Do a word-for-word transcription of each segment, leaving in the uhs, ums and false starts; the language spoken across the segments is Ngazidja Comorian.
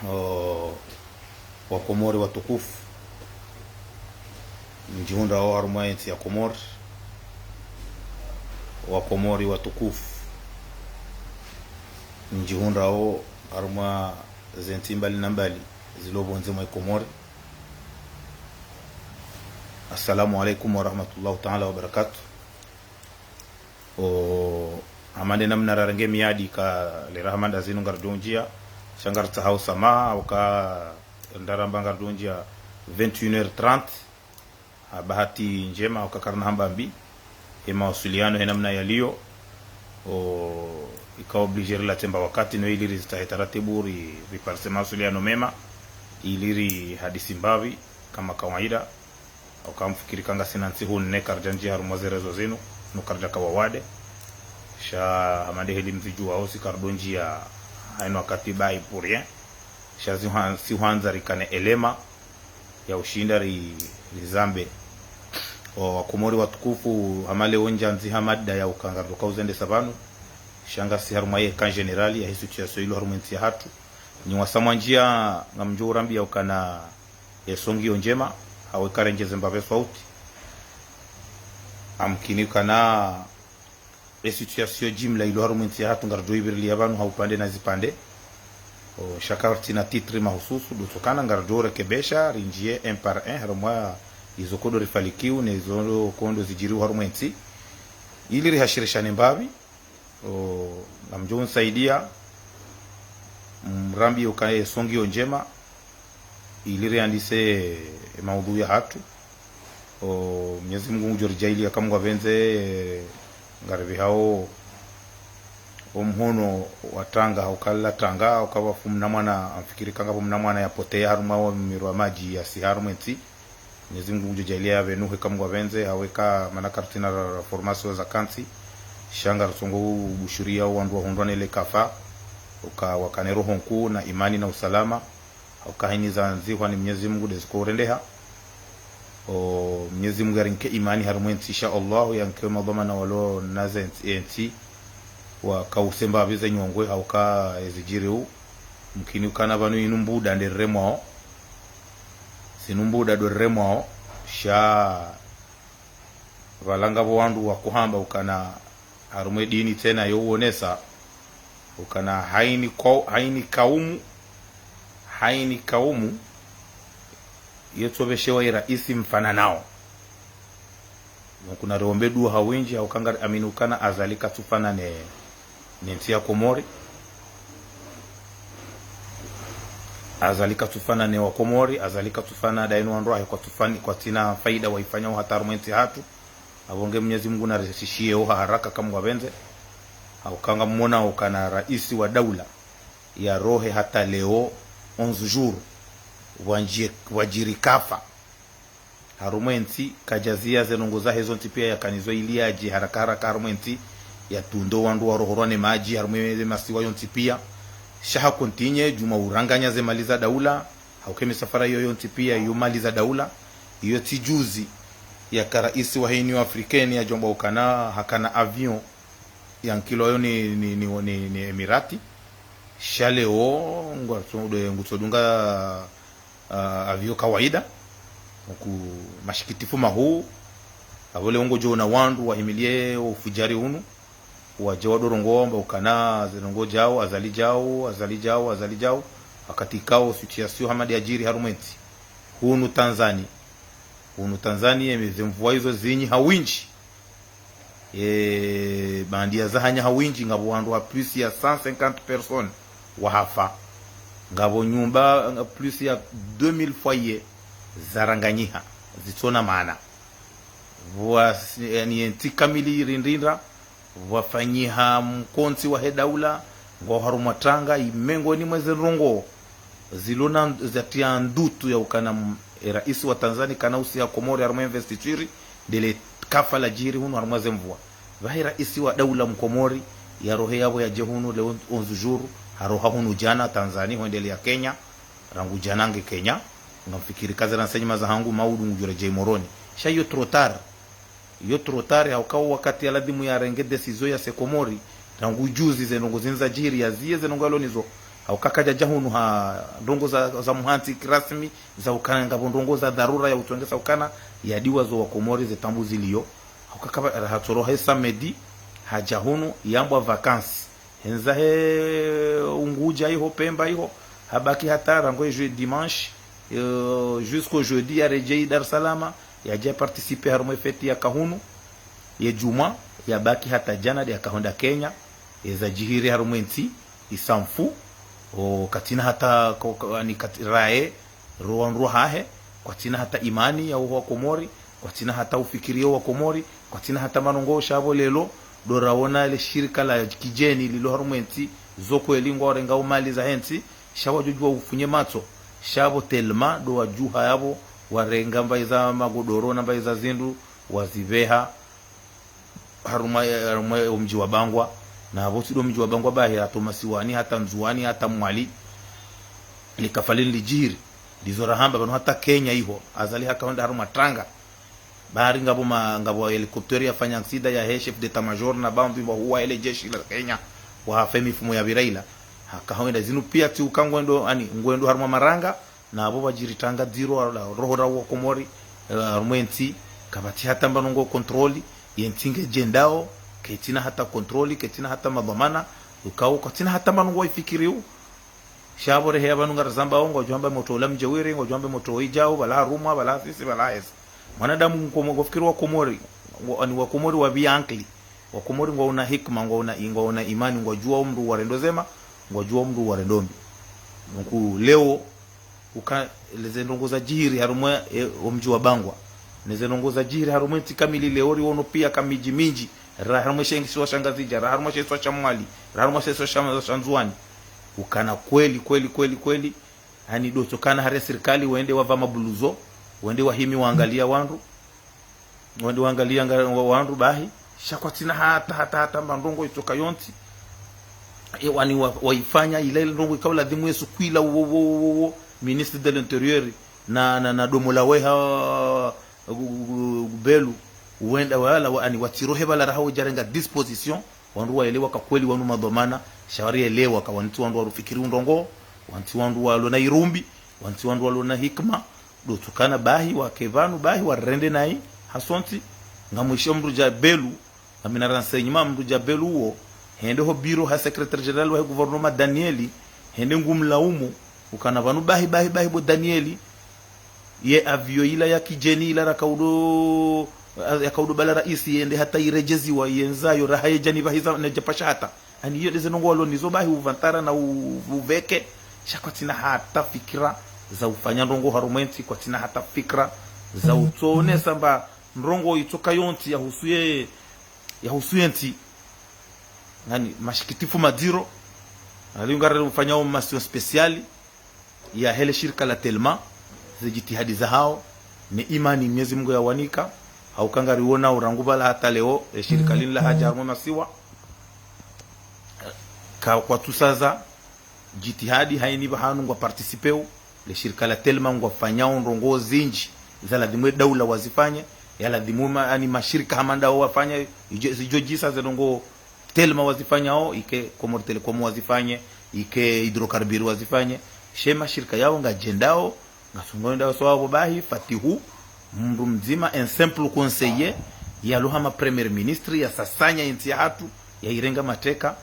O, Wakomori watukufu, mdjihundrao harumwa yentsi ya Komori. Wakomori watukufu, mdjihundrao harumwa zentsi mbali na mbali zilo pvondze mwa Komori. Assalamu alaikum warahmatullahi taala wabarakatuh. O, hama nde namna rarenge miadi ka lera hama nda zinu ngaridjo ndjia, sha ngaritsahao samaha, uka ndaramba ngaridjo ndjia vingt et une heures trente, ha bahati ndjema, uka karina hamba mbi, he mawasiliano he namna yaliyo, o, ika obligé rilatse mba wakati no ili rizitahe taratibu ri, riparise mawasiliano mema, ili rihadisi mbapvi, kama kawaida. Uka mfikiri ka ngasina ntsihu nne karidja ndjia harumwa ze réseaux zinu, no karidja ka wawade. Sha hama nde heli mzidjuwao si karidjo ndjia hayina wakati bahi pour rien. Sha zihwa-, si hwandza rikane élément ya ushinda ri, rizambe. O, Wakomori watukufu, hama leo ndjandzi hama nda ya uka ngaridjo ka uzendesa pvanu. Sha ngasi harumwa ye cas général ya he situation ilo harumwa yentsi yahatru. Nyi wasa mwandjia ngamdjo urambiya ukana ye son ngiyo ndjema, hawe karendjeze mbapvi swauti. Amkini ukana ye situation jimla ilo harumwa yentsi yahatru ngaridjo ivirilia pvanu ha upande na zipande. O, sha karitsina titre mahususu, ndo tsokana ngaridjo rekebesha, rindjie un par un, harumwa izo nkodo rifalikiu, ne izo nkodo zidjiriu harumwa yentsi. Ili rihashirishane mbapvi, o, ngamdjo unisaidia, mrambiye uka ye son ngiyo ndjema, ili riyandise maudhui yahatru. O, Mnyezi Mungu ngudjo ridjaaliya ka Mungu apvendze, ngaripvihao o mhono wa tanga, hauka la tanga, hauka pvafu mna mwana, amfikiri ka ngapvo mna mwana yapoteya harumwa o miro wa madji yasi harumwa yentsi. Mnyezi Mungu ngudjo djaaliya yapvenuhe ka Mungu apvendze, hawe ka mana karitsina ra, ra formation za kantsi. Sha ngarisongo ubushuriya wandru wahundrwa ne le kafa, uka wakane roho nkuu na imani na usalama, hauka hayina zandzihwa ni Mnyezi Mungu nde ziko urendeha. O, Mnyezi Mungu yarinike imani harumwa yentsi, insha Allah, yanike madhwamana walo na ze ntsi, yentsi, waka use mbapvi ze nyongwe, hauka ezidjiriu. Mkini ukana pvanu inu mbuda nde riremwao. Zinu mbuda ndo riremwao, sha pvala ngapvo wandru wakohamba ukana harumwa ye dini tsena yo uonesa ukana hayina kwa-, hayina kaumu, hayina kaumu, yo tsopveshewa ye raisi mfananao. Donc, nariombe dua ha windji, hauka ngariamini ukana Azali katsufanana ne, ne ntsi ya Komori. Azali katsufanana ne Wakomori, Azali katsufanana daima wandru wahe kwatsufani-, kwatsina faida waifanyao hata harumwa yentsi yahatru. Apvo nge Mnyezi Mungu narishishiye oha haraka ka Mungu apvendze. Hauka ngamwona ukana raisi wa daula yarohe hata leo onze jours, pvwandjie-, pvwadjiri kafa. Harumwa yentsi, kadjaziya ze ndrongoo zahe zontsi pia yakanizo ili yadje haraka haraka harumwa yentsi, yatunde wandru warohorwa ne madji harumwa ye masiwa yontsi pia. Sha ha continué djuma uranganya ze mali za daula, hauka ye misafara iyo yontsi pia yo mali za daula. Iyo tsi juzi yaka raisi wa he Union Africaine yadjomba ukana hakana avion yankilwayo ni, ni, ni, ni, ni Emirati. Sha leo ngwatso-, ngutsodunga ah, avion kawaida. Donc, mashikitifu mahuu, apvo leo ngodjo ona wandru wahimiliye ufujari unu, wadje wadorongoa mba ukana ze ndrongoo djao, Azali djao, Azali djao, Azali djao. Wakati kao situation hama nde yadjiri harumwa yentsi. Hunu Tanzania. Hunu Tanzania, ye ze mvua izo zinyi ha windji. E, bandia zahanya ha windji, ngapvo wandru wa plus ya cent cinquante personnes wahafa. Ngapvo nyumba, nga plus ya deux mille foyers zaranganyiha, zitsona maana. Pvwa, yani, yentsi kamili irindrindra, pvwafanyiha mkontsi wa he daula, ngwao harumwa tanga, imengoni mwa ze ndrongoo zilo na, zatia ndutu ya ukana m-, e raisi wa Tanzania kana usiha Komori harumwa investiture, ndele kafa ladjiri hunu harumwa ze mvua. Pvahe raisi wa daula Mkomori, yarohe yapvo yadje hunu leo onze jours, haroha hunu djana Tanzania, hwendeleya Kenya, rangu djana nge Kenya, ngamfikiri ka ze renseignements zahangu maudu ngudjo redjei Moroni. Sha iyo trop tard. Iyo trop tard, hauka wakati ya ladhimu yarenge décision yase Komori, rangu juzi ze ndrongoo zinu zadjiri, yaziye ze ndrongoo yalo nizo. Hauka kadjadja hunu ha ndrongoo za, za muhantsi kirasmi, za ukana ngapvo ndrongoo za dharura ya utsongesa ukana yadiwazo wa Komori ze taabu zilio. Hauka kaba, raha tsoroha ye samedi, hadja hunu, yambwa vacances. Hendza he Ungudja iho, Pemba iho, habaki hata rangu ye je-, dimanche, euh, jusqu'au jeudi, yaredjei Dar es Salaam, yadja participer harumwa ye fête ya kahunu, ye djumwa, yabaki hata djana, de yakahwenda Kenya, eza djihiri harumwa ye ntsi, isamfu, o, katsina hata ko-, ko-, ani kat-, raye, ro wandru wahahe, kwatsina hata imani ya uho wa Komori, kwatsina hata ufikirio wa Komori, kwatsina hata manongo sha pvo leo, do raona le shirika la kidjeni lilo harumwa ye ntsi, zo kweli ngwarengao mali zahe ntsi, sha wadjodjuwa ufunye matso, sha pvo telma, do wadjuha yapvo, warenga mbayi za magodoro na mbayi za zindru, wazipveha, harumwa, harumwa omdji wa Bangwa, na pvo tsi do mdji wa Bangwa bahi, hata Masiwani, hata Ndzuwani, hata Mwali, likafa lini lidjiri. Ndizo rahamba pvanu hata Kenya iho, Azali hakahwenda harumwa tranga. Bahari ngapvo ma-, ngapvo hélicoptère yafanya aksida yahe chef d'état-major na bambi mba huwa hele jeshi la Kenya, wahafa ye mifumo ya pvira ila. Hakahwenda zinu pia tsi uka ngwendo, ani, ngwendo harumwa maranga, na pvo pvadjiri tranga dziro, la roho ra wa Komori, eh, harumwa ye ntsi, kapvatsi hata mbanongo contrôle, ye ntsi ngedjendao, ketsina hata contrôle, ketsina hata madhwamana, ukao, ketsina hata mbanongo ifikiriu. Sha pvo rehe ya pvanu ngarizambao, ngwadjo hamba motro ula mdjewiri, ngwadjo hamba motro idjao, pvala harumwa, pvala sisi, pvala hesa. Mwanadamu nkomo-, ngofikiri wa Komori, ngo-, ani wa Komori wa pvi ankili. Wa Komori ngwauna hikma, ngwauna i-, ngwauna imani, ngwadjuwa omndru wa rendo zema, ngwadjuwa omndru wa rendo mbi. Donc, leo, uka, leze ndrongoo za djihiri harumwa, e, omdji wa Bangwa. Neze ndrongoo za djihiri harumwa ye ntsi kamili leo riono pia ka midji mindji. Ra harumwa she isiwa sha Ngazidja, ra harumwa she isiwa sha Mwali, ra harumwa she isiwa sha, sha Ndzuwani. Ukana kweli, kweli, kweli, kweli. Ani do tsokana hari ye sirikali wende wapva mabuluzo, wende wahimi waangalia wandru. Wende waangalia nga-, wa-, wandru bahi, sha kwatsina hata, hata, hata mba ndrongoo itsoka yontsi. E, wani wa-, waifanya ila, ila ndrongoo ikao ladhimu ye suku ila wo, wo, wo, wo, ministre de l'Intérieur, na, na, na domo la weha, gu-, gu-, gu-, gu-, Belu, wenda wala, wa-, ani watsirohe pvala raha wedjarenga disposition, wandru waelewa ka kweli wanu madhwamana, sha warielewa ka wanu tsi wandru warufikiri undrongoo, wanu tsi wandru walona irumbi, wanu tsi wandru walona hikma, do tsokana bahi wake pvanu bahi warende nayi, hasontsi, ngamwishe mndru dja Belu, ngamina renseignement mndru dja Belu uwo, hende ho bureau ha secrétaire général wahe gouvernement Danieli, hende ngumlaumu, ukana pvanu bahi, bahi, bahi bo Danieli, ye avion ila ya kidjeni ila rakaudo, yakaudo pvala raisi yende hata iredjeziwa, yendza yo raha yedjani pvahiza, nedjapasha hata. Ani iyo ndeze ndrongoo walo nizo bahi uvantara na u-, uveke, sha kwatsina hata fikira za ufanya ndrongoo harumwa ye ntsi, kwatsina hata fikira za utsonesa mba ndrongoo itsoka yontsi yahusu ye, yahusu ye ntsi. Ngani mashikitifu madziro, ali ngarari ufanya o mention spéciale, yahe le shirika la Telma, ze djitihadi zahao, ne imani Mwenyezi Mungu yawanika, hauka ngariwona urangu pvala hata leo, e shirika lini lahadja harumwa masiwa, ka kwatsusaza, djitihadi haini pvahanu ngwa participeo, le shirika la Telma ngwafanyao ndrongoo zindji, za ladhimu e daula wazifanye, ya ladhimu ma-, ani mashirika hama ndawo wafanye, idjo, zidjo djisa ze ndrongoo Telma wazifanyao, ike Comores Telecom wazifanye, ike Hydrocarbures wazifanye. She mashirika yao ngadjendao, ngasongoendao so wapvo bahi, Fatihu, mndru mdzima, un simple conseiller, yalo hama premier ministre, yasasanya ye ntsi yahatru, yairenga mateka.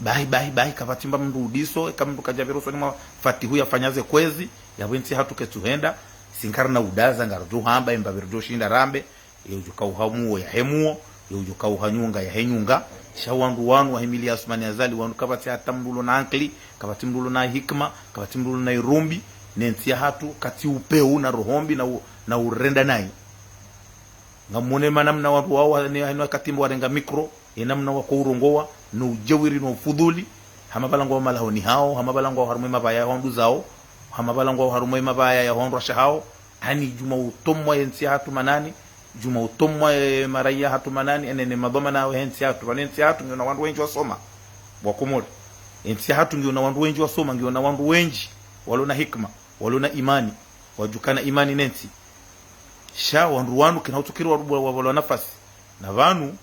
Bahi, bahi, bahi, kapvatsi mba mndru udiso, eka mndru kadjapvira usoni mwa Fatihu yafanya ze kwezi, yapvo ye ntsi yahatru ketsuhenda, si ngarina udaza, ngaridjo hamba, emba pviridjo shinda rambe, ye udjo kauha muo yahe muo, ye udjo kauha nyunga yahe nyunga. Sha wandru wanu wahimili Assoumani Azali, wandru kapvatsi hata mndru ulo na ankili, kapvatsi mndru ulo na hikima, kapvatsi mndru ulo na irumbi, ne ntsi yahatru, katsi upeu na roho mbi na u-, na urenda nayi. Ngamwone mana mna wandru wao wa-, ne, ne wakati mbo warenga micro, ye namna wakourongowa, no udjewiri no ufudhuli, hama pvala ngwao malahoni hao, hama pvala ngwao harumwa ye mapvaya ya hondru zao, hama pvala ngwao harumwa ye mapvaya ya hondru washe hao, ani djuma utomwa ye ntsi yahatru manani, djuma utomwa ye maraya yahatru manani, ene ne madhwamana yahe ntsi yahatru, pvanu ye ntsi yahatru ngiyo na wandru wendji wasoma, wa Komori. Ye ntsi yahatru ngiyo na wandru wendji wasoma, ngiyo na wandru wendji, walo na hikima, walo na imani, wadjukana imani ne ntsi. Sha wandru wanu kena utsukiri wa-, wa-, wapvalwa nafasi. Na pvanu,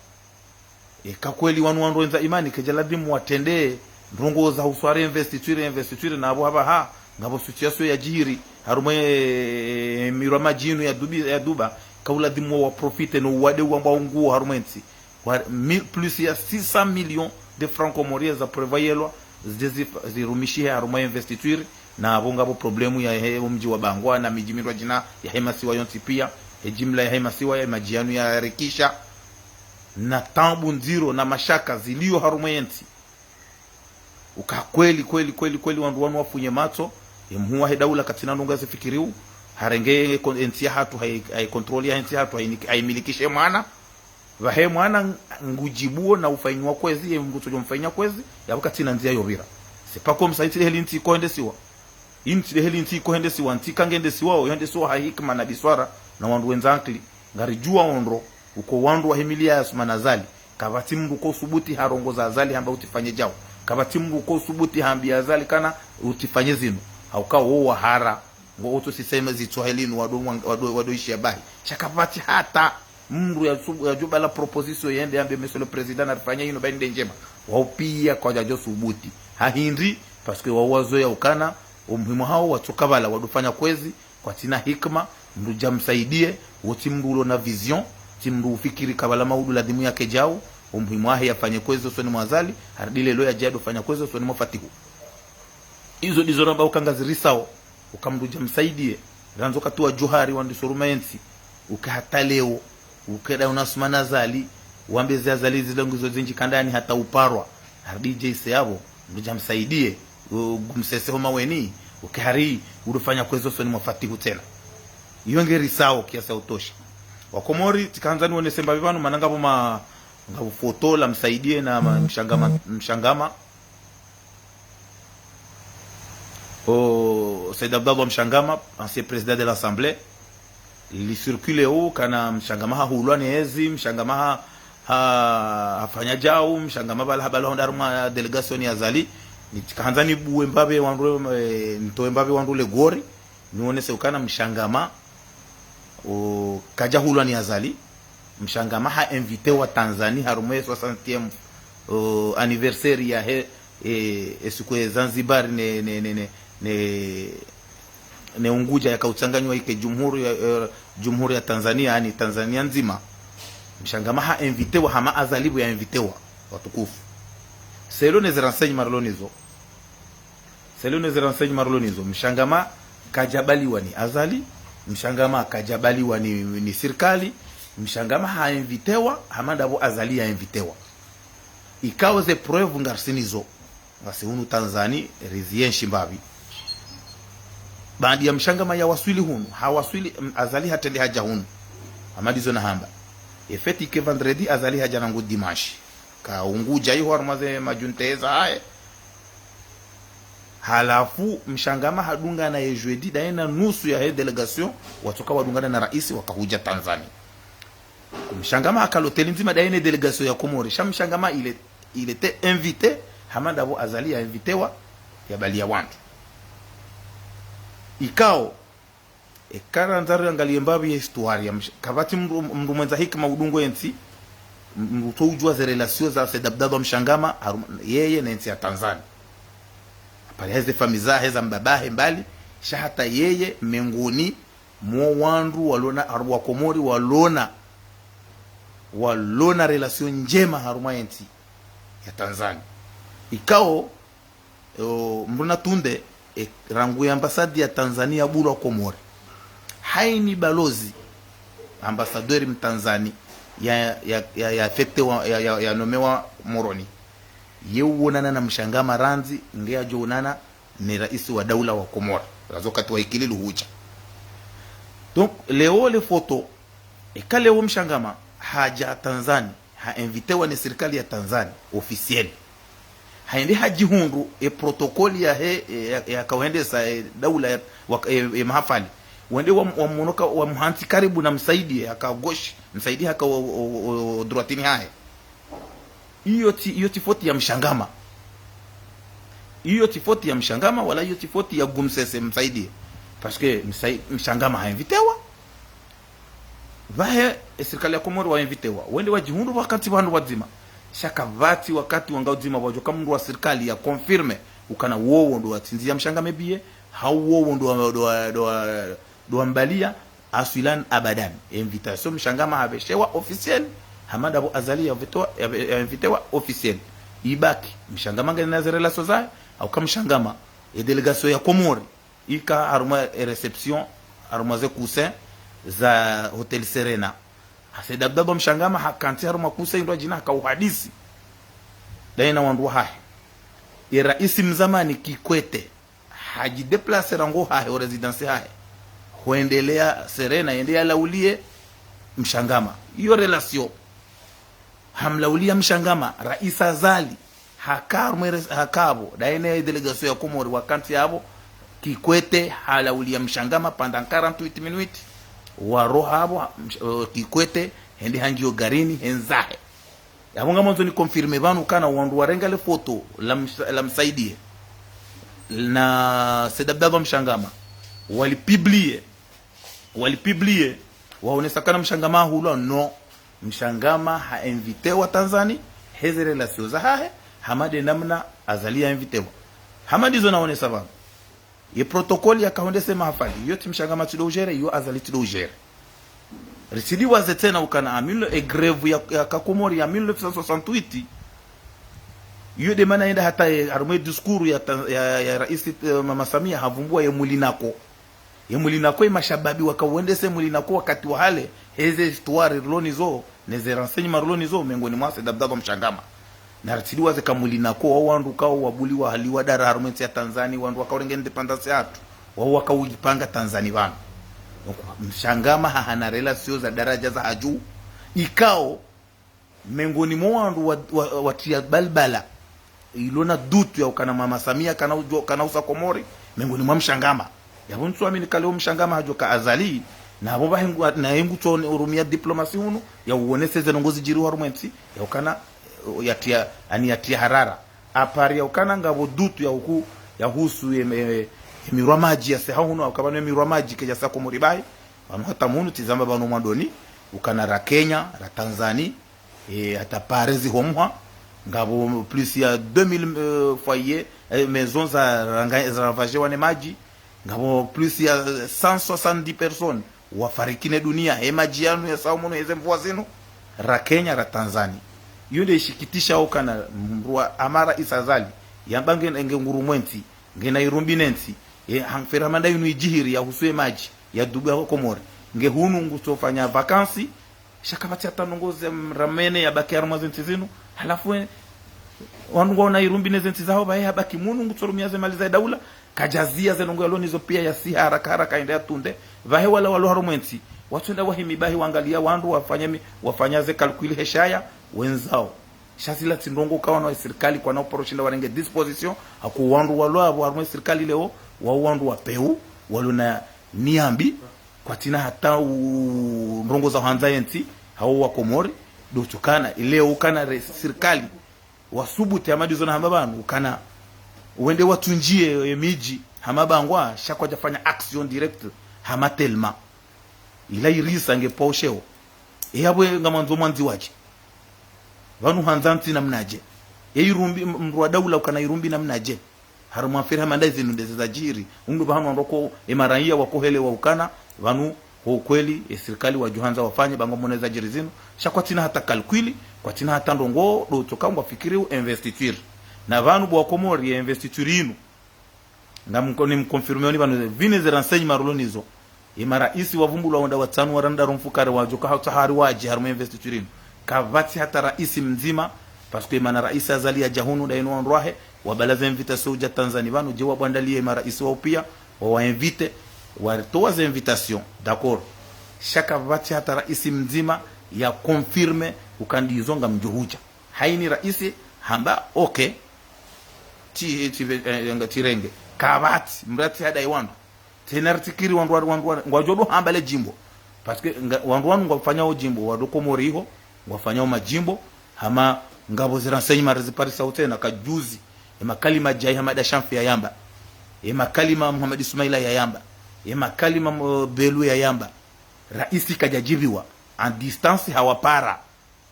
eka kweli wanu wandru wendza imani, kedja ladhimu watrende, Ndrongoo za huswari investiture, investiture, na apvo hapvaha, ngapvo situation ya djiri, harumwa, eh, mirwa madjinu ya dubi, ya duba, kauladhimu wa profite no uwade wamba unguo harumwa entsi. Wa, mi, plus ya six cents millions de francs comoriens za prévoyelwa, zidje zi, zirumishihe harumwa investiture, na apvo ngapvo problème ya he mdji wa Bangwa, na midji mindrwadjina ya he masiwa yontsi pia, he jimla ya he masiwa ya madji yanu ya rikisha, na taabu ndziro na mashaka zilio harumwa entsi. Uka kweli, kweli, kweli, kweli, wandru wanu wafunye matso, ye mhuu wa he daula katsina ndrongoo ya zifikiriu, harenge kon-, entsi yahatru, hai, hai contrôle ya entsi yahatru, hai, haimilikishe mwana. Pvahe mwana ngudjibuo na ufanyiwa kwezi, ye mdru tsodjo mfanyia kwezi, yapvo katsina ndzia yopvira. C'est pas comme ça, intsi de heli ntsi ikohendesiwa. Intsi de heli ntsi ikohendesiwa, ntsi kangendesiwao, yendesiwa ha hikima na biswara, na wandru wendza ankili. Ngaridjuao ondro, uko wandru wahimiliya Assoumani Azali. Kapvatsi mndru uko subuti harongoza Azali hamba utsifanye djau. Kapvatsi mndru uko subuti hambiya Azali kana utsifanye zinu. Hauka wo wahara. Ngo utso siseme zitswa helinu wado, wado, wado ishiya bahi. Sha kapvatsi hata mndru ya subu, ya djubala proposition yende yambe Monsieur le Président narifanye inu bahi nde ndjema. Wao pia kwadjadjo subuti. Ha hindri, parce que wao wazoweya ukana, omuhimu hao watsoka pvala wado fanya kwezi, kwatsina hikima, mndru dja msaidie, wo tsi mndru ulo na vision, tsi mndru ufikiri kabala maudu ladhimu yake djau, omuhimu wahe yafanye kwezi osoni mwa Azali, harudi leo yadje yado fanya kwezi osoni mwa Fatihu. Izo ndizo ramba uka ngazirisao, uka mndru dja msaidie, randzi wakati wa Djohar wandiso ruma entsi, uka hata leo, uka da una Assoumani Azali, wambe ze Azali zile nguzo zindji kandani hata uparwa, harudi dje ise yapvo, mndru dja msaidie, u-, gumsese ho maweni, uke hari, udo fanya kwezi osoni mwa Fatihu tsena. Iyo ngerisao kiasi ya utosha. Wakomori, tsikahandza niwonese mbapvi pvanu, mana ngapvo ma, ngapvo foto la Msaidie na ma, Mshangama, Mshangama. O, Said Abdallah Mshangama, ancien président de l'Assemblée. Li circule ukana Mshangama hahulwa ni ezi, Mshangama ha, ha, hafanya djau, Mshangama pvala habalwa hondra harumwa délégation ya Azali. Nitsikahandza nibuwe mbapvi wandru, eh, nitowe mbapvi wandru le gori, niwonese ukana Mshangama, o, kadjahulwa ni Azali. Mshangama ha invitewa Tanzanie harumwa ye soixantième, o, anniversaire ya he, e, e siku ye Zanzibar ne, ne, ne, ne, ne, ne Unguja yakautsanganywa ike jumhuri ya, eh, jumhuri ya Tanzania, yaani Tanzania ndzima. Mshangama ha invitewa hama Azali pvo ya invitewa, watukufu. Selon ne zi renseignements rilo nizo. Selon ne zi renseignements rilo nizo. Mshangama kadjabaliwa ni Azali. Mshangama kadjabaliwa ni, ni sirikali. Mshangama ha invitewa, hama ndapvo Azali ya invitewa. Ikao ze preuves ngarisinazo. Ngasi hunu Tanzanie, rizienshi mbapvi. Baanda ya Mshangama ya waswili hunu, ha waswili, mm, Azali hatrende hadja hunu. Hama ndizo nahamba. E fait que vendredi Azali hadja nangu dimanche. Ka Unguja iho harumwa ze madjunte za haye. Halafu Mshangama hadungana ye jeudi, daye na nusu ya he délégation, watsoka wadungana na raisi wakahudja Tanzanie. Mshangama haka l'hôtel ndzima daye ne délégation ya Komori. Sha Mshangama il est, il était invité, hama ndapvo Azali ya invitewa, yabaliya wandru. Ikao, eka randza riangalie mbapvi ya histoire ya Msh-, kapvatsi mndru, mndru mwendza hikima udungo entsi, m-, mndru utso udjuwa ze relations za Said Abdallah Mshangama, harum-, yeye ne ntsi ya Tanzanie. Apare heze famille zahe za mbabahe mbali, sha hata yeye mengoni mwo wandru walona, haru-, wa Komori walona, walona relation ndjema harumwa yentsi ya Tanzania. Ikao, o, mndru na tunde, e, rangu ye ambassade ya Tanzania yabulwa Komori. Haini balozi, ambassadeur mtanzani, ya, ya, ya, ya affectewa, ya, ya, ya nomewa Moroni. Ye uonana na Mshangama randzi, nge yadjo onana ne raisi wa daula wa Komori. Razo wakati wa ikililu hudja. Donc, leo le photo, eka leo Mshangama, hadja Tanzania, ha invitewa ne sirikali ya Tanzania, officiel. Haende hadjihundru, e protocole yahe, e, ya, ya kauhendesa, e, daula ya, wa, e, e mahafali. Wende wa, wa monoka, wa muhantsi karibu na Msaidie, haka gauche, Msaidie haka o, o, o, o droitini hahe. Iyo tsi, iyo tsi faute ya Mshangama. Iyo tsi faute ya Mshangama, wala iyo tsi faute ya Gumsese Msaidie. Parce que Msai-, Mshangama ha invitewa. Pvahe, e sirikali ya Komori wa invitewa. Wende wadjihundru wakati wandru wadzima. Sha kapvatsi wakati wanga udzima pvwadjoka mndru wa sirikali ya confirme ukana wowo ndo watsindzi ya Mshangama ye billet, hau wowo ndo wa, ndo wa, ndo wa, ndo wambalia, aswilan abadan. Invitation Mshangama hapveshewa officiel, hama ndapvo Azali ya invitewa, ya, ya invitewa officiel. Ibaki, Mshangama ngena ze relation zahe, hauka Mshangama, e délégation ya Komori, ika harumwa e réception, harumwa ze coussin za Hotel Serena. Said Abdallah Mshangama hakantsi harumwa coussin indru adjina haka uhadisi daye na wandru wahahe. E raisi mzamani Kikwete hadji déplacer rangu hahe o résidence hahe, hwendelea Serena, yende yalaulie Mshangama. Iyo relation. Hamlaulia Mshangama, raisi Azali haka harumwa e rés-, haka apvo, daye ne délégation ya Komori wakantsi apvo. Kikwete halaulia Mshangama pendant quarante-huit minutes. Waroha apvo, Msh-, eh, Kikwete hende hangiyo garini, hendzahe. Yapvo ngamandzo ni confirme pvanu kana wandru warenga le photo la Msh-, la Msaidie na Said Abdallah Mshangama, walipublie, walipublie, waonesa kana Mshangama hahulwa, non. Mshangama ha invitewa Tanzanie, heze relation zahahe, hama nde namna Azali ya invitewa. Hama ndizo naonesa pvanu. Ye protocole yaka hondese mahafali, iyo tsi Mshangama tsi ndo ugérer, iyo Azali tsi ndo ugérer. Ritsi diwaze tsena ukana a mille, e grève ya, ya ka Komori ya mille neuf cent soixante-huit. Iyo nde mana yenda hata ye, harumwa e discours ya ta-, ya, ya raisi, eh, Mama Samia havumbua ye Moulinacot. Ye Moulinacot, ye mashababi waka wendese Moulinacot wakati wa hale, heze histoire rilo nazo, neze renseignements rilo nazo, mengoni mwawo Said Abdallah Mshangama. Na ritsi diwaze ka Moulinacot, wao wandru kao wabuliwa haliwa dara harumwa entsi ya Tanzanie, wandru waka urenge indépendance yahatru, wao waka ujipanga Tanzanie pvanu. Donc, Mshangama hahana relation za daraja za hadju, ikao mengoni mwa wandru wa, wa, watria balbala, ilo na doute ya ukana Mama Samia kana ujo, kana usa Komori, mengoni mwa Mshangama. Yapvo ntsu amini ka leo Mshangama hadjoka Azali, na apvo pvahe ngu, na ye ngutso urumia diplomasi hunu, ya uonese ze ndrongoo zidjiri harumwa entsi, ya ukana, eh, yatria, ani yatria harara. Apari ya ukana ngapvo doute ya uku, ya husu ye, ye, ye mirwa madji ya seha hunu, ukaba ne mirwa madji kedja sa Komori bahi, pvanu hata munu tsi zamba pvanu mwandoni, ukana ra Kenya, ra Tanzanie, e, hata pare zihomhwa, ngapvo plus ya deux mille, euh, foyers, euh, maisons za ranga-, za ravagewa ne madji, ngapvo plus ya cent soixante-dix personnes wafariki ne dunia, he madji yanu ya saumunu, heze mvua zinu, ra Kenya, ra Tanzanie. Iyo nde ishikitisha ukana mndru wa amara Azali, yamba nge, nge ngurumwa entsi, ngena irumbi ne ntsi, e, hangfera manda yinu idjihiri ya husu ye madji, ya dubu ya Komori. Nge hunu ngutsofanya vacances, sha kapvatsi hata ndrongoo ze mramene ya baki harumwa ze ntsi zinu. Halafu we, wandru ngwaona irumbi ne ze ntsi zaho, pvahe habaki munu ngutsorumia ze mali za daula, kadjazia ze ndrongoo yalo nazo pia ya siha haraka haraka ende ya tunde. Pvahe wala walo harumwa entsi, watswenda wahimi bahi wangalia wandru wafanya mi, wafanya ze calcul heshaya, wendzao. Sha zila tsi ndrongoo kawana wa sirikali kwana uparo shinda warenge disposition, haku wandru walo apvo harumwa sirikali leo, wao wandru wa peu, walo na nia mbi, kwatsina hata u-, ndrongoo za handza yentsi, hao wa Komori, ndo tsukana, ileo ukana re sirikali, wasubuti hama ndizo nahamba pvanu, ukana, wende watsundjie ye midji, hama Bangwa, sha kwadjafanya action directe, hama Telma. Ila irisa nge pvao sheo. E yapvo ngamandzo mwandzi wadje. Pvanu handza ntsi namnadje. E irumbi, m-, mndru wa daula ukana irumbi namnadje. Harumwa mfiri hama ndayi zinu ndeze zadjiri. Unu pvahanu wandru ko, e maraiya wakohelewa ukana, pvanu ho kweli, e sirikali wadjuhandza wafanye, ba ngwamone zadjiri zinu. Sha kwatsina hata calcul, kwatsina hata ndrongoo, ndo tsoka ngwafikiri u investiture. Na pvanu bo wa Komori ye investiture inu. Ngamko-, nimconfirmé oni pvanu, pvinu ze renseignements rilo nazo. Ye maraisi wavumbulwa wenda watsanu wa randaru mfukare wadjoka hata hari wadje harumwa investiture inu. Kapvatsi hata raisi mdzima, parce que mana raisi Azali yadja hunu nda inu wandru wahe, wabala ze invitation udja Tanzanie pvanu, dje wabwandaliye maraisi wao pia, wawainvite, waritowa ze invitation, d'accord. Sha kapvatsi hata raisi mdzima ya confirmé ukana ndizo ngamdjo hudja. Haini raisi hamba, ok. Tsi, tsi, eh, nga tsirenge. Kapvatsi, mratsi hadayi wandru. Tsena ritsikiri wandru, wandru, wandru, wandru, ngwadjo ndo hamba le djimbo. Parce que nga, wandru wanu ngwafanyao djimbo, wandru Komori iho, ngwafanyao madjimbo, hama ngapvo ze renseignements riziparisa utsena, ka juzi, ye makalima djayi Hamada Shanfi yayamba. Ye makalima Muhammad Ismaila yayamba. Ye makalima, uh, Belu yayamba. Raisi kadjadjibiwa. En distance hawapara.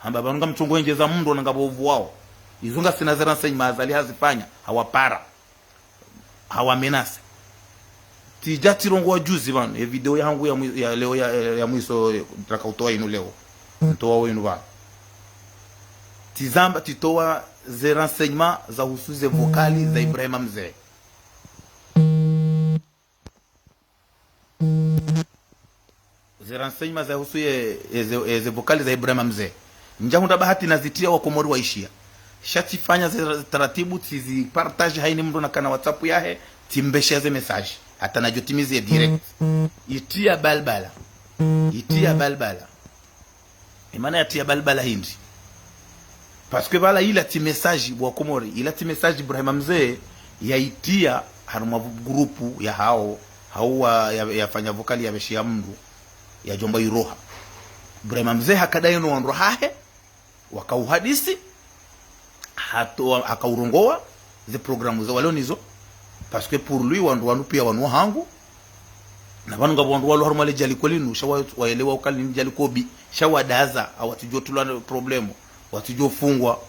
Hamba pvanu ngamtsongo endjeza mndru na ngapvo uvu wao. Izo ngasina ze renseignements Azali hazifanya, hawapara. Hawamenace. Tsidja tsirongowa juzi pvanu, ye video yahangu ya mwi-, ya leo ya, ya, ya mwiso, eh, ntsaka utowa inu leo. Ntowa wo inu pvanu. Tsizamba, tsitowa ze renseignements zahusu ze vocales za Ibrahima Mze. Ze renseignements zahusu ye, ye ze, ye ze vocales za Ibrahima Mze. Ndjahundra bahati nazitriya Wakomori waishiya. Sha tsifanya ze taratibu, tsizipartage hayina mndru nakana WhatsApp yahe, tsimbesheya ze message. Hata nadjo timizi ye direct. Itriya balbala. Itriya balbala. Ye mana yatriya balbala hindri. Parce que pvala ila tsi message bo Wakomori, ila tsi message Ibrahima Mze yayitriya harumwa groupe yahao, hau wa, ya, yafanya vocal yabesheya mndru, yadjomba iroha. Ibrahima Mze hakadaye no wandru wahahe, wakauhadisi, hato, hakaurongowa, ze programme za walo nizo, parce que pour lui wandru wanu piya wanu wahangu, na pvanu ngapvo wandru walo harumwa le djaliko linu, sha wa, waelewa ukaya ni djaliko bi, sha wadaza, hawatsidjo tulwa problème, watsidjo fungwa.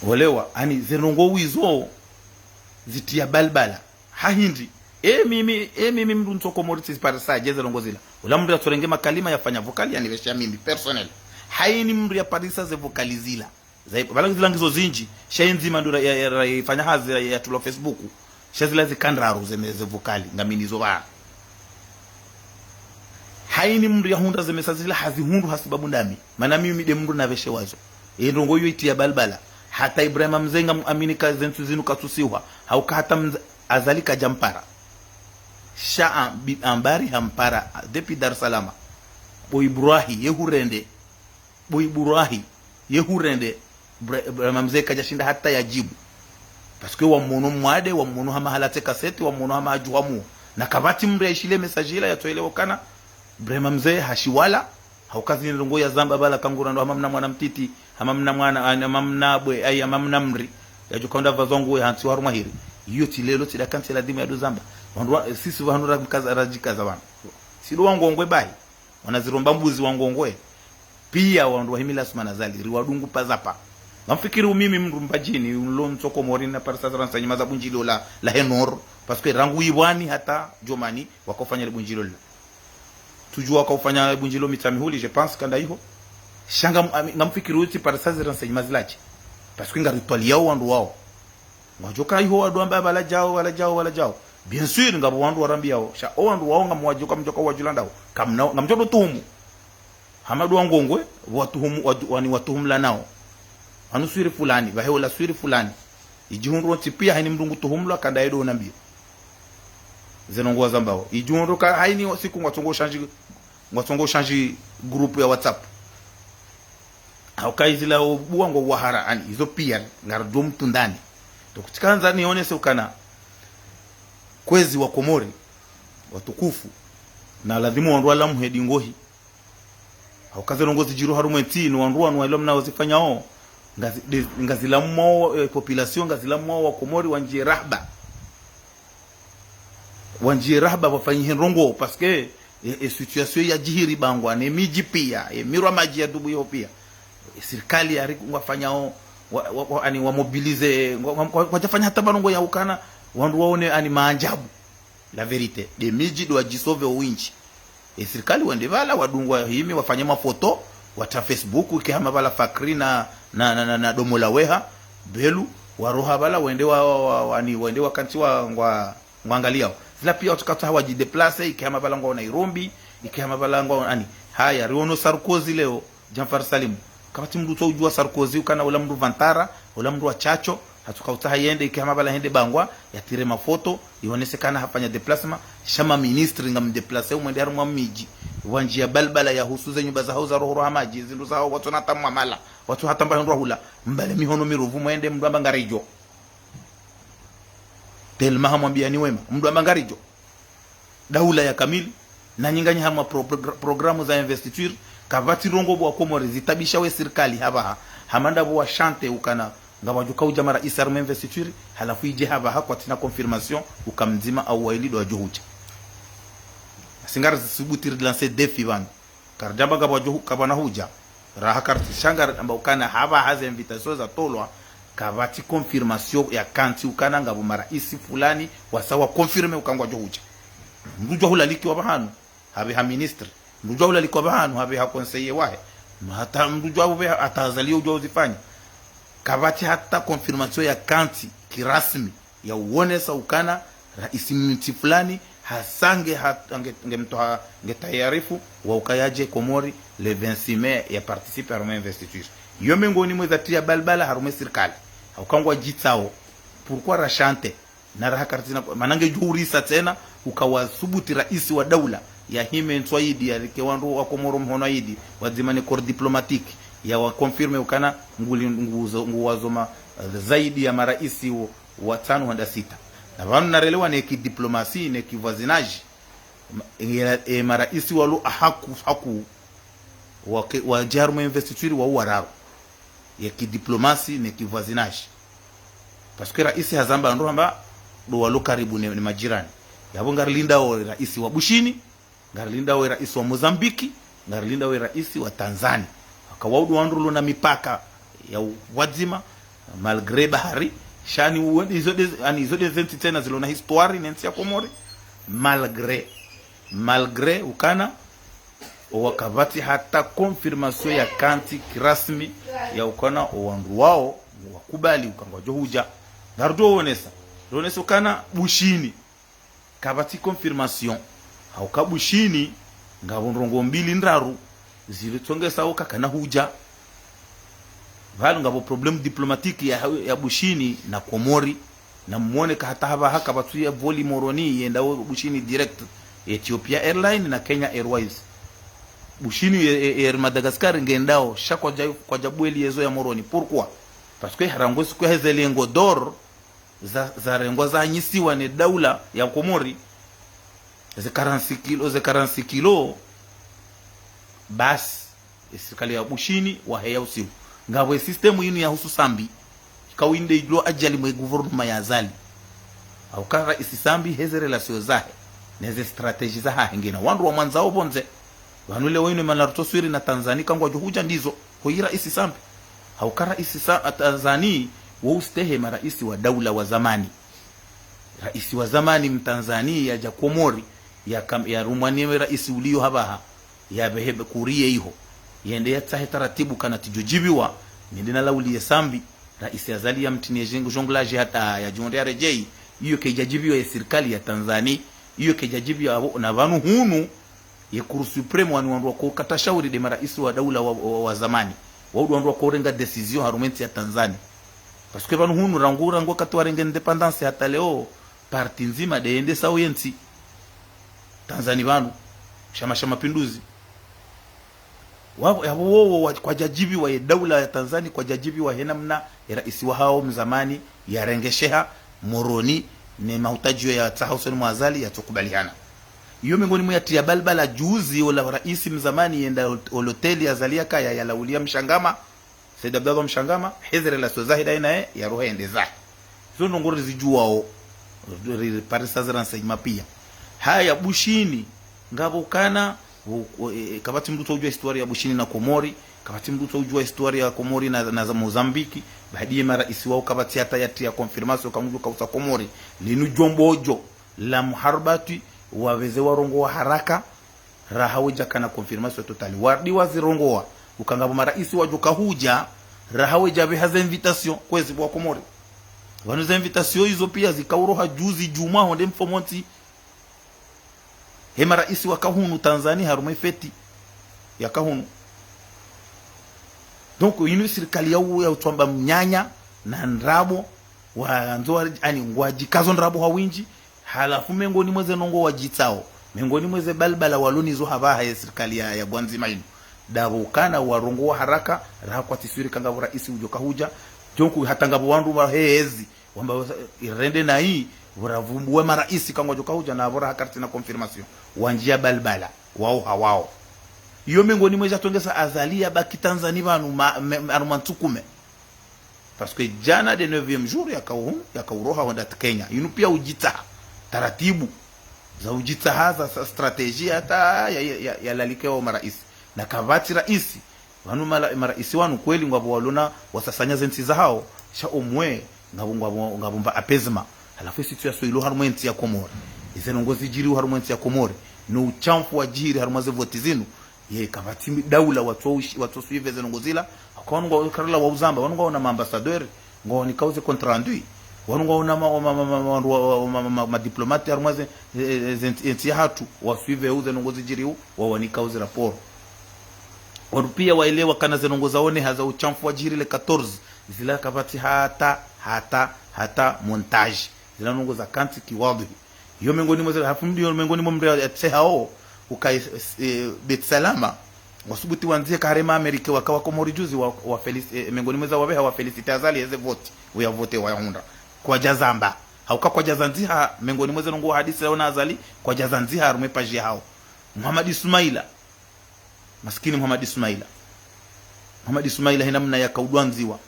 Waelewa, yaani ze ndrongoo izo, zitriya balbala. Hahindri. E mimi, e mimi mndru ntso Komori tsiziparisadje ze ndrongoo zila. Ula mndru yatsorenge makalima yafanya vocal yanibesheya mimi, personnel. Hayina mndru yaparisa ze vocal zila. Za, pvala zila ngizo zindji, sha indzima ndo ra, ya, ya, ra, ifanya hazi ya, yatulwa Facebook. Sha zila zika ndraru ze me, ze vocal, ngaminizo pvanu. Hayina mndru yahundra ze message zila hazihundru hasibabu ndami. Mana mimi nde mndru nabeshewa zo. Ye ndrongoo iyo itriya balbala. Hata Ibrahima Mze ngamwamini ka ze ntsu zinu katsusihwa. Hauka hata Mze, Azali kadjampara. Sha a, bi, Ambari hampara. Depuis Dar es Salaam. Bo Ibrahi, ye hurende. Bo Ibrahi, ye hurende, Ibra-, Ibrahima Mze kadjashinda hata yadjibu. Parce que wamono mwade, wamono hama halatse kaseti, wamono hama hadjuhamu. Na kapvatsi mndru yaishiya le message ila yatsoelewa ukana Ibrahima Mze hashiwala, hauka zinu ndrongoo yazamba pvala kangura ndo hama mna mwana mtiti, hama mna mwana, hama mna bwe, ayi, hama mna mri. Yadjo kaunda pvazwa nguo yahantsiwa harumwa hiri. Iyo tsi leo, tsi dakika ntsi ladhimu yadozamba. Wandru wa, sisi pvanu ramkaza, radjikaza pvanu. Tsi ndo wangongwe bahi. Wana ziromba mbuzi wangongwe. Piya wandru wahimila Assoumani Azali, riwadungu pazapa. Ngamfikiri umimi mndru Mbadjini, ulo ntso Komori naparisa ze renseignements za bundjilio la, lahe Nord. Parce que rangu Ipvwani hata Djomani, wakaufanya le bundjilio lila. Tsudjuwa wakaufanya le bundjilio Mitsamihuli, je pense, kanda iho. Sha ngam, ami, ngamfikiri utsiparisa ze renseignements zilaje. Parce que ngaritwaliyao wandru wao. Ngwadjoka iho wandru wamba pvala djao, pvala djao, pvala djao. Bien sûr, ngapvo wandru warambiyao. Sha, o wandru wao ngamwadjoka, mdjoka wadjulandrao. Kamna, ngamdjo tuhumu. Hama ndo wangongwe, watuhumu, watu, wani watuhumlanao. Hanu swiri fulani, pvahe ula swiri fulani. Idjihundru wontsi piya hayina mndru ngutuhumlwa kanda yedo unambiyo. Ze ndrongoo wazambao. Idjihundru ka hayina siku ngwatsongo shandji, ngwatsongo shandji groupe ya WhatsApp. Hauka izila obuwa ngo wahara, yaani, izo piya, ngaridjo mtundani. Ndo kutsikandza nionese ukana, kwezi Wakomori, watukufu, na ladhimu wandru walamuhe dingohi. Hauka ze ndrongoo zidjiri harumwa entsi, no wandru wanu wailo mna wazifanyao, ngazi, de, ngazilamwao, eh, population, ngazilamwao Wakomori wandjiye rahaba. Wandjiye rahaba wafanyihe ndrongoo, parce que, e, e situation yadjihiri Bangwa, ne midji piya, e mirwa madji ya dubu yo piya. E sirikali yari ngwafanyao, wa, wa, wa, yaani wamobilize, ngwa, ngwa, ngwa, ngwadjafanya hata ndrongoo ya ukana, wandru waone yaani maajabu. La vérité, nde midji ndo wadjisauve owindji. E sirikali wende pvala, wadungwa himi, wafanye mafoto, watra Facebook, ike hama pvala Fakri na, na, na, na, na Domola Weha, Belu, waroha pvala, wende wa, wa, wa, wani, wende wakantsi wa, ngwa, ngwangaliyao. Zila piya watsu katsaha wadjidéplacer, ike hama pvala ngwa Nairobi, ike hama pvala ngwa, yaani. Haya, riono Sarkozy leo, Djanfar Salim. Kapvatsi mndru utso udjuwa Sarkozy, ukana ula mndru vantara, ula mndru wa tsatso, hatsuka utsaha yende, ike hama pvala hende Bangwa, yatire mafoto, yionese kana hafanya déplacement, sha ma ministre ngamdéplacer, umwende harumwa midji, wandjiya balbala yahusu ze nyumba zahao zarohorwa ha madji, zindru zahao, watsona hata mwamala, watsu hata mba hindru hula, mbale mihono miruvu mwende mndru amba ngaridjo. Tellement hamwambiya ni wema, mndru amba ngaridjo. Daula ya kamili, na nyinganyi harumwa pro, pro, programme za investiture, kapvatsi ndrongoo bo Wakomori zitabisha we sirikali hapvaha, hama ndapvo washante ukana, ngapvwadjoka udja mara isa harumwa investiture, halafu idje hapvaha kwatsina confirmation, uka mdzima au waili ndo wadjo hudja. Sisi ngarizisubutu rilancer défi pvanu. Karidjamba ngapvo wadjo hu-, kapvwana hudja. Raha kartsi shanga ridjamba ukana hapvaha ze invitation zatolwa, kapvatsi confirmation ya kantsi ukana ngapvo maraisi fulani wasa wa confirmé uka ngwadjo hudja. Mndru udjwa hulalikiwa pvahanu, hapveha ministre. Mndru udjwa hulalikiwa pvahanu, hapveha conseiller wahe. Hata mndru udjwa hupveha, hata Azali udjwa uzifanya. Kapvatsi hata confirmation ya kantsi, kirasmi, ya uonesa ukana raisi mntsi fulani, hasa nge ha-, nge, nge mtoha, nge tayarifu, wa ukaya yadje Komori, le vingt-six mai, ya participer harumwa investiture. Iyo mengoni mwa zatia balbala harumwa sirikali. Hauka ngwadjitsao, pourquoi rashante, na raha kartsina, mana ngedjo urisa tsena, uka wasubuti raisi wa daula, yahime ntswa idi, yarike wandru wa Komoro mhono idi, wadzima ne corps diplomatique, ya wa confirmé ukana nguli nguzo, nguwazoma, eh, zaidi ya maraisi wo, watsanu hwenda sita. Na pvanu narelewa ne ki diplomatie, ne ki voisinage, ma-, e, e, maraisi walo ahaku, haku, wake, wadja harumwa investiture wa uwararu. Ya ki diplomatie, ne ki voisinage. Parce que raisi hazamba ndo hamba, ndo walo karibu ne, ne majirani. Yapvo ngarilindao raisi wa Bushini, ngarilindao raisi wa Mozambique, ngarilindao raisi wa Tanzanie. Haka wao ndo wandru walo na mipaka ya u-, wadzima, malgré bahari, shani uwe, izo nde, ani izo nde zentsi tsena zilo na histoire, ne ntsi ya Komori, malgré, malgré ukana, owa kapvatsi hata confirmation ya kantsi kirasmi, ya ukana owandru wao, wakubali uka ngwadjo hudja. Ngarudjo onesa, ronesa ukana Bushini, kapvatsi confirmation. Hauka Bushini, ngapvo ndrongoo mbili ndraru, zilitsongesa uka kana hudja. Pvalo ngapvo problème diplomatique ya, ya Bushini na Komori. Na mwone ka hata hapvaha kapvatsu ya vol Moroni yendao Bushini direct, Ethiopia Airline na Kenya Airways. Bushini e, e, Air Madagascar ngendao, sha kwadja, kwadja bweli yezo ya Moroni. Pourquoi? Parce que harangwa siku ya heze lingots d'or, za, zarengwa zanyisiwa ne daula ya Komori, ze quarante-six kilos, ze quarante-six kilos, basi, e sirikali ya Bushini, waheya usiu. Ngapvo e système inu ya husu Sambi, ikao inde idjo ajali mwe gouvernement ya Azali. Hauka raisi Sambi, heze relations zahe, neze stratégie zahahe ngena wandru wamwandzao pvondze. Pvanu leo inu mana rutoswiri na Tanzanie ka ngwadjo hudja ndizo, hoyi raisi Sambi. Hauka raisi Sa-, Tanzanie, wo ustehi maraisi wa daula wa zamani. Raisi wa zamani Mtanzania yadja Komori, ya kam-, ya rumwa ni raisi ulio hapvaha, ya pvehe be-, courrier iho. Yende yatsahe taratibu kana tsidjo djibiwa, nende nalaulie Sambi, raisi Azali yamtiniye jengo jonglage hata yadjo nde yaredjei, iyo kaidja djibiwa ye sirikali ya Tanzanie, iyo kaidja djibiwa apvo, na pvanu hunu, ye Cour suprême wani wandru wako kata shauri nde maraisi wa daula wa, wa, wa zamani. Wao ndo wandru wako renga décision harumwa entsi ya Tanzanie. Parce que pvanu hunu rangu, rangu wakati warenge indépendance hata leo, parti ndzima nde yendesao yentsi. Tanzanie pvanu, Shama sha Mapinduzi. Wa, yapvo wowo wa, kwadja djibiwa ye daula ya Tanzanie, kwadja djibiwa he namna, ye raisi wahao mzamani, yarengesheha, Moroni, ne mahutadjio yatsaha usoni mwa Azali, yatsokubalihana. Iyo mengoni mwa yatia balbala juzi, ola raisi mzamani yenda ol-, oloteli Azali yakaya yalaulia Mshangama, Said Abdallah Mshangama, heze relations zahe ndaye naye, yaroha yende zahe. Zo ndrongoo rizidjuwao, ri-, ri-, parisa ze renseignements pia. Haya Bushini, ngapvo kana, u-, u-, e, e, kapvatsi mndru tso udjua histoire ya Bushini na Komori, kapvatsi mndru tso udjua histoire ya Komori na, na za Mozambique, baadi ye maraisi wao kapvatsi hata yatia confirmation ka ngudjo kausa Komori. Linu djombo djo, la muharibatwi, wapveze warongowa haraka, raha wedja kana confirmation totale. Wardi wazirongowa, uka ngapvo maraisi wadjo kahudja, raha wedja pveha ze invitation, kwezi pvwa Komori. Pvanu ze invitation izo pia zikauroha juzi djumwa honde mfomontsi. He maraisi waka hunu Tanzanie harumwa e fête yaka hunu. Donc, inu sirikali ya u-, ya utswamba mnyanya na ndrabo, wandzo wa, ani, ngwadjikazo ndrabo ha windji, halafu mengoni mwa ze ndrongoo wadjitsao, mengoni mwa ze balbala walo nizo hapvaha ye sirikali ya, ya Gwadzima inu. Ndapvo ukana warongowa haraka, raha kwatsiswiri ka ngapvo raisi udjo kahudja, donc hata ngapvo wandru wahezi, wamba, irende nayi, pvura pvumbuwe maraisi ka ngwadjo kahudja na pvura ha kartsina confirmation. Wandjia balbala, wao ha wao. Iyo mengoni mwa edja tsongesa Azali yabaki Tanzanie pvanu ma, me, harumwa ntsu kume. Parce que djana nde neuvième jour yakauhu, yakauroha hwenda tsi Kenya. Inu pia udjitsaha. Taratibu. Za udjitsaha, za, za stratégie hata ya, ya, ya, yalalike wao maraisi. Na kapvatsi raisi. Pvanu mala-, maraisi wanu kweli ngwapvo walona wasasanya ze ntsi zahao, sha omwe, ngapvo, ngapvo, ngapvo mba apesema. Halafu e situation ilo harumwa e ntsi ya Komori. Eze ndrongoo zidjiriwo harumwa e ntsi ya Komori. No ushamfu wadjiri harumwa ze voti zinu. Ye, kapvatsi daula watso ushi-, watso suivre ze ndrongoo zila. Haka wanu ngwa karala wa uzamba, wanu ngwaona ma ambassadeur, ngwawanikao ze compte rendu. Wanu ngwaona ma, ma, ma, ma, ma, ma, ma, ma, ma, ma diplomate harumwa ze, e, e, ze ntsi, e ntsi yahatru, wa suivre uze ndrongoo zidjiriwo, wawanikao ze rapport. Wanu pia waelewa kana ze ndrongoo zaoneha za ushamfu wadjiri le quatorze, zila kapvatsi hata, hata, hata montage. Zila ndrongoo za kantsi kiwadhwihi. Iyo mengoni mwa ze, hafu mdi iyo mengoni mwa mdru ya, ya tsehao, uka, e, e, Beit Salama, wasubuti wandzihe kare ma Américains waka wa Komori juzi wa, wa Felic-, e, mengoni mwa za waveha wa féliciter Azali eze voti, uya vote wayahundra. Kwadjazamba. Hauka kwadjazandziha, mengoni mwa ze ndrongoo hadisi yaona Azali, kwadjazandziha harumwa e page yahao. Muhammad Ismaila. Maskini Muhammad Ismaila. Muhammad Ismaila he namna yakaudwandziwa.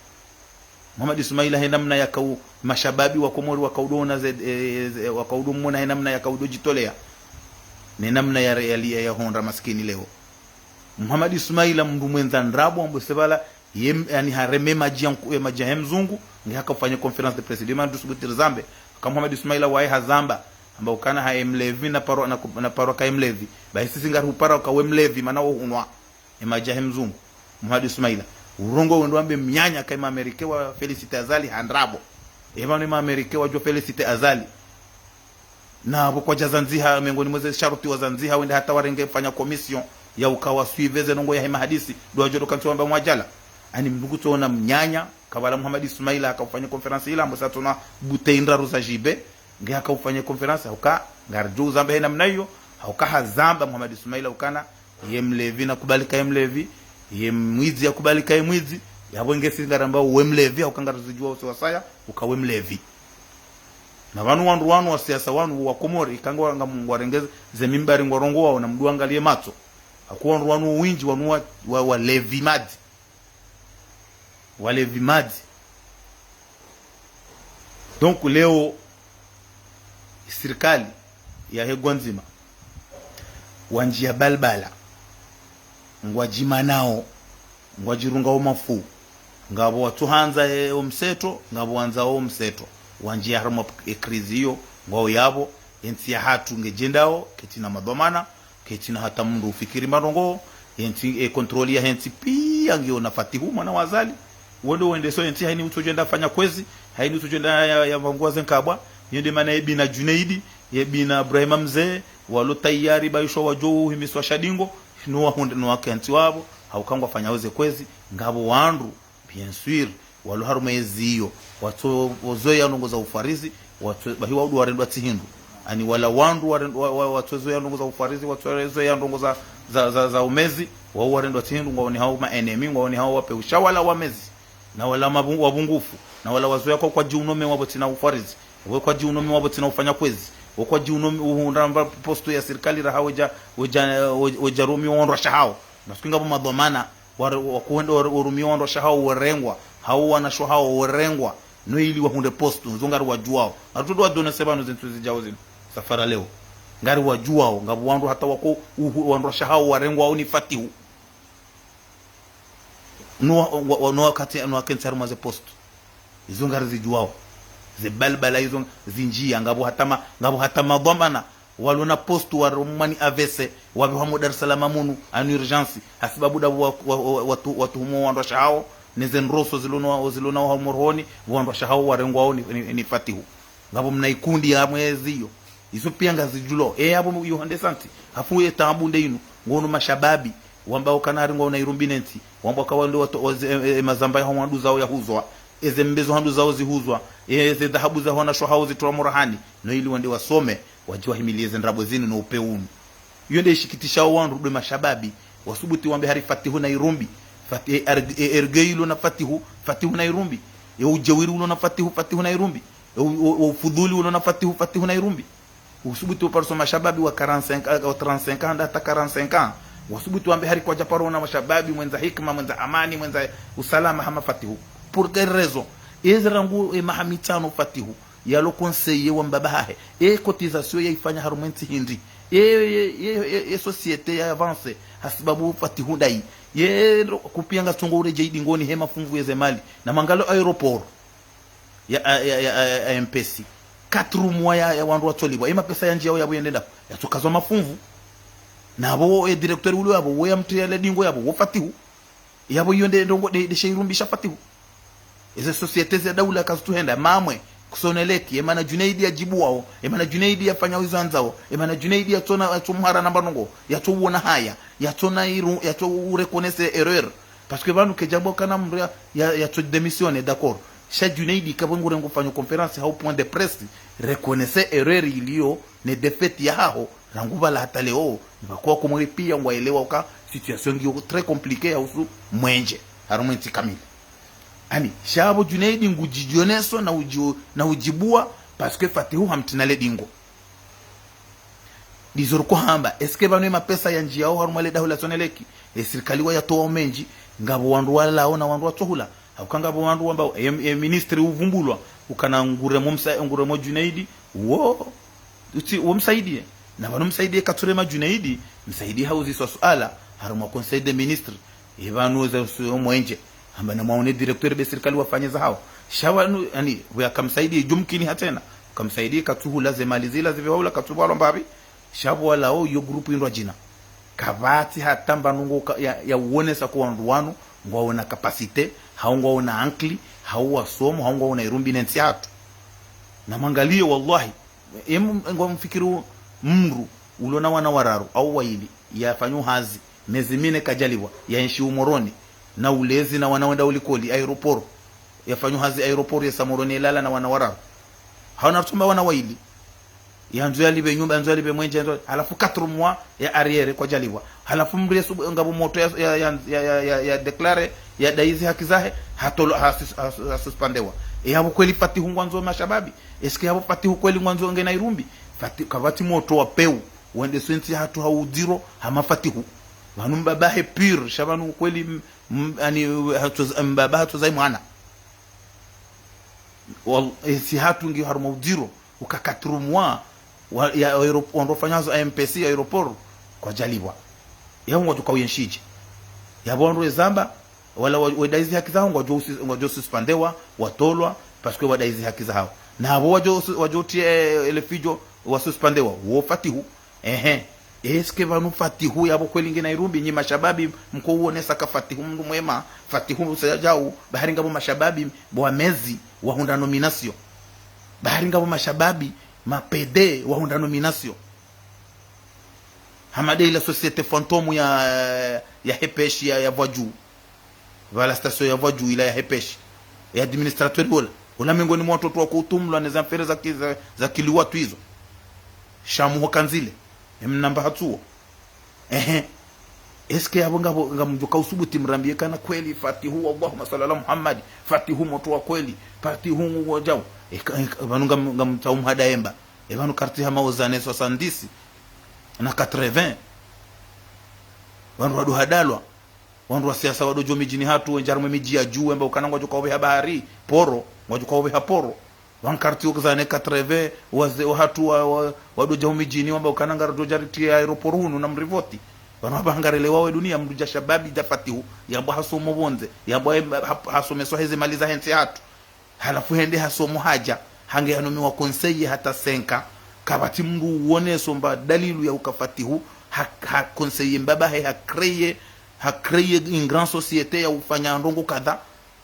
Muhammad Ismaila he namna yakau, mashababi wa Komori wakaudona ze, e, ze, wakaudomona he namna yakaudojitolea. Ne namna ya, ya, ya, yahondra maskini leo. Muhammad Ismaila mndru mwendza ndrabo ambao sepvala, ye, yaani hareme madji ya nku-, e madji ya he mzungu, nge haka ufanye conférence de presse. Dima ndusubuti rizambe. Haka Muhammad Ismaila waye hazamba. Hamba ukana haye mlevi na paro, na ku-, na paro kaye mlevi. Bahi sisi ngari hupara uka we mlevi, mana wo hunwa e madji ya he mzungu. Muhammad Ismaila. Urongoa wendo wambe mnyanya kaye ma Américains wa féliciter Azali ha ndrabo. Epvanu ma Américains wadjo féliciter Azali. Na pvo kwadjazandziha, mengoni mwa ze sharuti wazandziha, wende hata warenge fanya commission ya uka wa suivre ze ndrongoo ya he mahadisi, ndo wadjo doka ntsu wamba mwadjala. Yaani mndru kutsoona mnyanya, kapvala Muhammad Ismaila haka ufanya conférence ila, ambo sa tsona bouteille ndraru za J B, nge haka ufanya conférence, hauka, ngaridjo uzamba he namna iyo, hauka hazamba Muhammad Ismaila ukana, ye mlevi nakubali kaye mlevi, ye mwidzi yakubali kaye mwidzi, yapvo nge si ngaramba we mlevi, hauka ngarizidjuwa ose wasaya, uka we mlevi. Na pvanu wandru wanu wa siasa wanu wa Komori, ika ngwa, nga, ngwarenge ze mimbari ngwarongowao na mndru wangaliye matso. Haku wandru wanu windji wanu wa, wa, walevi madzi. Walevi madzi. Donc leo, sirikali ya he gwa ndzima, wandjiya balbala, ngwadjimanao, ngwadjirungao mafu, ngapvo watsuhandza e, o mseto, ngapvo wandzao o mseto, wandjiya harumwa e crise iyo, ngwao yapvo, e ntsi yahatru ngedjendao, ketsina madhwamana, ketsina hata mndru ufikiri marongoo, e ntsi, e contrôle ya he ntsi pia ngiyo na Fatihu, mwana wa Azali, wendo wendeso e ntsi haini utsodjenda fanya kwezi, haini utsodjenda ya, ya, ya pvangua ze nkabwa, yende mana ye bina Junaidi, ye bina Ibrahima Mze, walo tayari baishwa wadjo uhimiswa shadingo, no wahundre, no wakentsi wapvo, hauka ngwafanyao ze kwezi, ngapvo wandru, bien sûr, walo harumwa ezi iyo, watso, wazoeya ndrongoo za ufarizi, watso, bahi waudu warendwa tsi hindru. Yaani wala wandru warend-, wa, wa, watsozoeya ndrongoo za ufarizi, watsozoeya ndrongoo za, za, za, za umezi, wao warendwa tsi hindru, ngwaonehao ma ennemis, ngwaonehao wapeusha wala wamezi. Na wala mabungu-, wabungufu, na wala wazoeya kwa, kwadjiunome wapvo tsina ufarizi, we kwadjiunome wapvo tsina ufanya kwezi, we kwadjiunome uhundra mba poste ya sirikali raha wedja, wedja, we-, wedja rumiwa wandru washe hao. Nasuku ngapvo madhwamana, ware-, wakuhenda ware-, warumiwa wandru washe hao warengwa, hao wanashe hao warengwa, no ili wahundre poste, nzo ngariwadjuwao. Ngarutsodo wadonese pvanu ze ntsu zidjao zinu, safara leo. Ngariwadjuwao, ngapvo wandru hata wako uhu-, wandru washe hao warengwa wao ni Fatihu. No wa-, wa-, wa-, no wakati, no wakentsi harumwa ze poste. Izo ngarizidjuwao. Ze balbala izo zindjiya, ngapvo hata ma-, ngapvo hata madhwamana, walo na poste warumwa ni A V C, wapvehwa mo Dar es Salaam munu, en urgence, hasibabu ndapvo wa-, wa-, wa-, watu-, watuhumu wandru washe hao, neze ndroso zilo na, zilo na harumwa rohoni, wandru washe hao warengwao ni, ni, ni Fatihu. Ngapvo mna ikundi ya mwezi iyo. Izo pia ngazidjulwao. E, yapvo iyo hande santi. Hafu ye taabu nde inu. Ngono mashababi. Wamba ukana hari ngwaona irumbi ne ntsi. Wamba uka wandru wato-, waze-, e, e, mazamba ya wandru zao yahuzwa. Eze mbe zo wandru zao zihuzwa. Eze dhahabu za wanashe hao zitolwa mo rahani. No ili wende wasome. Wadje wahimilie ze ndrabo zinu no upe unu. Iyo nde ishikitishao wandru ndo mashababi, wasubuti wambe hari Fatihu na irumbi. Fat-, e, er-, e, ergei ulo na Fatihu, Fatihu na irumbi. E, ujewiri ulo na Fatihu, Fatihu na irumbi. E, u-, u-, ufudhuli ulo na Fatihu, Fatihu na irumbi. Usubuti waparisa mashababi wa quarante-cinq, wa trente-cinq ans, hata quarante-cinq ans. Wasubuti wambe hari kwadjaparo ona mashababi, mwendza hikima, mwendza amani, mwendza usalama hama Fatihu. Pour quelle raison? Ezi rangu, e, maha mitsano Fatihu yalo conseiller wa mbaba hahe. E cotisation yaifanya harumwa entsi hindri. Ye, ye, ye, ye, ye société ya avance, hasibabu Fatihu ndayi. Ye ndo kupiyanga songo ule djeyi dingoni he mafunvu yeze mali. Na mwangalie aéroport ya, ya, ya, ya, ya, ya M P C. Quatre mois ya, ya wandru watsolipvwa. Ye mapesa yandjiyao yapvo yende ndapvi? Yatsokazwa mafunvu. Na apvo, ye directeur ule yapvo, wo yamtriya le dingo yapvo, wo Fatihu. Yapvo iyo nde ndrongo nde, nde she irumbi sha Fatihu. Eze société ze daula kazitsuhenda, mamwe, Sonelec, emana Junaidi yadjibuwao, emana Junaidi yafanyao izo yandzao, emana Junaidi yatsona, yatso muhara namba ndrongo, yatso uona haya, yatsona iru, yatso ureconnaître erreur. Parce que pvanu kedjambo kana mndru ya, ya, yatso démissionner, d'accord. Sha Junaidi kapvo ngure ngufanyo conférence hau point de presse, reconnaître erreur iliyo, ne défaite yahaho, rangu pvala hata leo, ni pvakao Wakomori piya ngwaelewa uka situation ngiyo très compliquée yahusu mwenje, harumwa entsi kamili. Ani, sha apvo Junaidi ngudjidjoneso na udji-, na udjibuwa, parce que Fatihu hamtriya le dingo. Ndizo riko hamba, est-ce que pvanu ye mapesa yandjiyao harumwa le daho la Sonelec, ye sirikali wayatowa mendji, ngapvo wandru walao na wandru watsohula, hauka ngapvo wandru wambao, ye, ye ministre uvumbulwa, ukana nguremo msa-, nguremo Junaidi, wo, utsi, wo Msaidie. Na pvanu Msaidie katsurema Junaidi, Msaidie hauziswa suala, harumwa Conseil des ministres, ye pvanu ze usu yo mwenje. Hamba namwaone directeur be sirikali wafanye zahao. Sha pvanu, ani, pvo yaka Msaidie, djumkini hatsena. Ka Msaidie katsuhula ze mali zila zipvehwa hula katsubalwa mbapvi. Sha pvo walao yo groupe indrwadjina. Kapvatsi hata mba ndrongo ka, ya, ya uonesa ko wandru wanu, ngwaona capacité, hau ngwaona ankili, hau wasomo, hau ngwaona irumbi ne ntsi yahatru. Na mwangalie wallahi, em, ngwamfikiri mndru, ulo na wana wararu, au waili, yafanyo hazi, mezi mine kadjalipvwa, yaenshi umoroni, na ulezi na wana wenda ulikoli, aéroport, yafanyo hazi aéroport yesa Moroni yelala na wana wararu. Haona rutsumba wana waili. Yandzo yalipve nyumba, yandzo yalipve mwenje, yandzo, halafu quatre mois ya arrière kwadjalipvwa. Halafu mndru yesu ngapvo motro ya, ya, ya déclaré, yadai ze haki zahe, hatolo, ha sus-, ha sus-, hasuspendewa. E yapvo kweli Fatihu ngwandzo mashababi? Est-ce que yapvo Fatihu kweli ngwandzo ngena irumbi? Fati-, kapvatsi motro wa pewu, wende swentsi hatru ha udziro, hama Fatihu. Pvanu mbabahe pur, sha pvanu kweli m-, m-, ani, hatso-, mbaba hatsozai mwana. Wal-, entsi hatru ngiyo harumwa udziro, uka quatre mois, wa, ya, ya, wandru wafanya hazi A M P C ya aéroport, kwadjalipvwa. Yapvo ngwadjo kauyenshidje? Yapvo wandru wezamba, wala wa, wadai ze haki zaho, ngwadjo usi-, ngwadjo suspendewa, watolwa, parce que wadai ze haki zahao. Na apvo wadjo usi-, wadjo uti, eh, ele fidjo, wasuspendewa, wo Fatihu. Ehe. Est-ce que pvanu Fatihu yapvo kweli ngena irumbi? Nyi mashababi mko uonesa ka Fatihu mndru mwema, Fatihu usadjau, bahari ngapvo mashababi, bo wamezi, wahundra nomination. Bahari ngapvo mashababi, ma P D, wahundra nomination. Hama de ila société fantôme ya, ya Hepeshi ya, ya Vwadju. Pvala station ya Vwadju ila ya Hepeshi. Ya administrateur wola. Wola mengoni mwa watoto wa kutumlwa ne za mfere za ki-, za, za kiliwatu izo. Shamu ho Kanzile. Emnamba hatsuo. Ehe. Est-ce que yapvo ngapvo, ngamdjo kausubuti mrambiye kana kweli Fatihu, Allahumma salli ala Muhammad, Fatihu motro wa kweli, Fatihu ngu wadjau? Eka, eka, pvanu ngam-, ngamtsau mhada emba. E pvanu kartsi hama ozane soixante-dix na quatre-vingts. Wandru wado hadalwa. Wandru wa siasa wado djo midjini hatru, wendji harumwa emidji ya dju, wamba ukana ngwadjo kaupveha bahari, poro, ngwadjo kaupveha poro. Pvanu kartsi okzane quatre-vingts, wazee wahatru wa, wa, wado dja humidjini, wamba ukana ngaridjo dja ritriye aéroport hunu na mrivoti. Pvanu hapvaha ngarelewao e duniya, mndru dja shababi dja Fatihu, yambwa hasomo pvondze, yambwa em-, ha-, hasomeswa heze mali zahe ntsi hatru. Halafu hende hasomo hadja, hange hanomiwa conseiller hata cinq ans, kapvatsi mndru uoneso mba dalilu ya uka Fatihu, ha, ha conseiller mbabahe, ha créer, ha créer une grande société ya ufanya ndrongo kadha,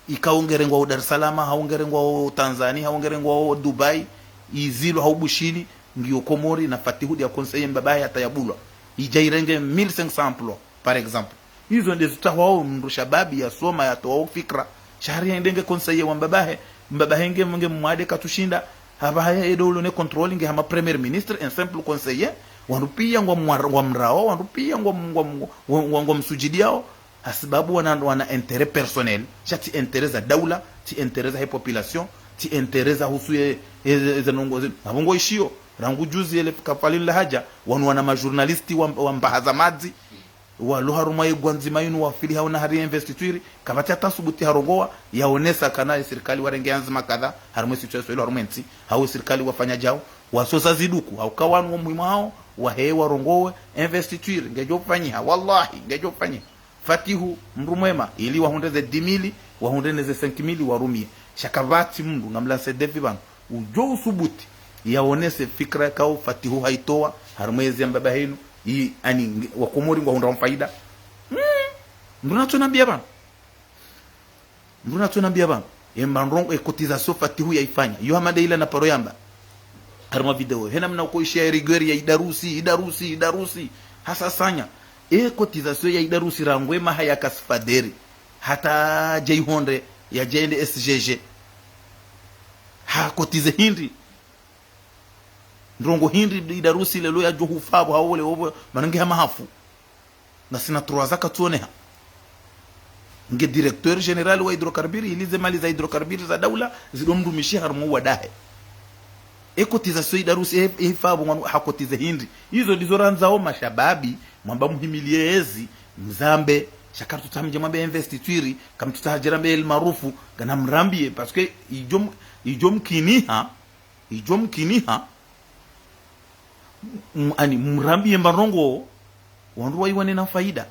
ikao ngerengwao Dar es Salaam, hau ngerengwao Tanzania, hau ngerengwao Dubai, izilwa hau Bushini, ngiyo Komori na Fatihu dia conseiller mbabahe hata yabulwa. Idja irenge mille cinq cents emplois, par exemple. Izo nde zitsahwao mndru shababi yasoma yatowa ufikira. Sha hari hende nge conseiller wa mbabahe, mbabahe nge, nge mwade katsushinda, hapvaha ye dolo ne contrôle nge hama premier ministre, un simple conseiller, wandru piya ngwa mwa-, ngwa mrao, wandru piya ngwa, ngwa, ngwa, ngwa, ngwa msujudiao, hasibabu wana, wana intérêt personnel, sha tsi intérêt za daula, tsi intérêt za he population, tsi intérêt za husu ye, ye, ye, ze ndrongo ze, mapvongo ishiyo, rangu juzi ele kafalini la hadja, wanu wana ma journaliste wa, wa mbaha za madzi, walo harumwa ye gwa ndzima yinu wafili haona hari investiture, kapvatsi hata subuti harongowa, yaonesa kana ye sirikali warenge anzima kadha, harumwa ye situation ilo harumwa entsi, hau ye sirikali wafanya djau, wasosa ziduku, hauka wanu wo muhimu hao, wahe warongowe, investiture ngedjo fanyiha, wallahi, ngedjo fanyiha. Fatihu, mndru mwema, ili wahundre ze dix mille, wahundre ne ze cinq mille, warumie. Sha kapvatsi mndru, ngamlance défi pvanu, udjo usubuti, yaonese fikira kao Fatihu haitowa, harumwa ezi ya mbaba henu, i, ani, nge, wakomori ngwahundrao faida. Mm, mndru natso nambia pvanu. Mndru natso nambia pvanu, e mandrongo, e cotisation Fatihu yaifanya. Yo Hamada ila na paro yamba harumwa video, hena mna uko ishi ya rigueur ya Idarusi, Idarusi, Idarusi. Hasasanya. E cotisation ya Idarusi rangu e maha ya Kasifaderi hata djaihondre, ya djaende S G G. Ha cotiser hindri? Ndrongo hindri Idarusi lelo yadjo hufa pvo hawole opvo, mana nge ha mahafu. Ngasina trois ans katsuoneha. Nge directeur général wa hydrocarbures, ili ze mali za hydrocarbures za daula, zido mrumishi harumwa uwadahe. E cotisation Idarusi, e, e fa pvo ngwanu ha cotiser hindri? Izo ndizo randzao mashababi, mwamba muhimilie ezi, mzambe, sha karitsutsaha mdje mwambe investiture, kamtsutsaha djerambe El Maarouf, ngana mrambie, parce que idjo m-, idjo mkiniha, idjo mkiniha, m-, ani, mrambie mba ndrongo, wandru waiwane na faida.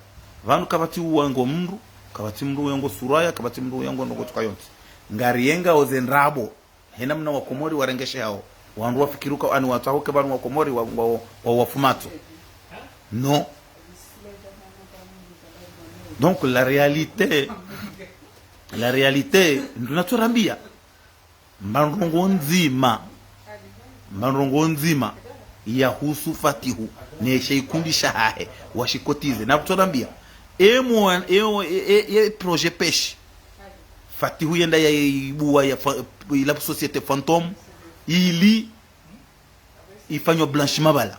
Pvanu kapvatsi uwango mndru, kapvatsi mndru uwango Suraya, kapvatsi mndru uwango ndrongo tsuka yontsi. Ngariyenga oze ndrabo, hena mna wakomori warengeshehao. Wandru wafikiri uka ani watsaho ke pvanu wakomori wa, wa, wa wafumatso. Non. Donc, la réalité, la réalité, mndru natso rambia. Mba ndrongo ndzima, mba ndrongo ndzima yahusu Fatihu, ne she ikundi shahahe, washi cotiser. Na kutsorambia, e mwa-, e, e, e, e projet pêche, Fatihu yenda ya ibua ya fa-, ila société fantôme, ili ifanywa blanchiment pvala.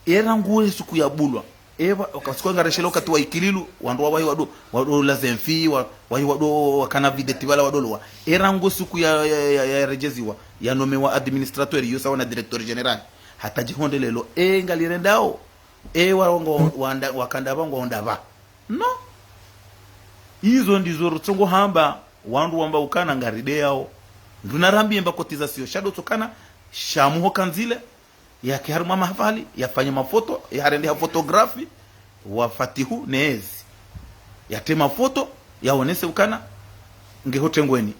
E rangu e suku yabulwa. E wa-, wakati kwa ngareshele wakati wa Ikililu, wandru wa wahi wado, wado la zenfi, wa-, wahi wado wakana vedette pvala wado lowa. E rangu suku ya, ya, ya, ya redjeziwa, ya nomewa administrateur, yo sawa na directeur général. Hata djihonde lelo, e ngalirendao, e warongo, wanda, wakanda pva ngwahonda pva. Non. Izo ndizo rutsongo hamba, wandru wamba ukana ngarideyao. Nduna rambie mba cotisation, sha ndo tsokana, sha muho kandzile, yake harumwa mahafali, yafanye mafoto, yaharende ha photographe, wa Fatihu ne ezi. Yatre mafoto, yaonese ukana, nge ho trengweni.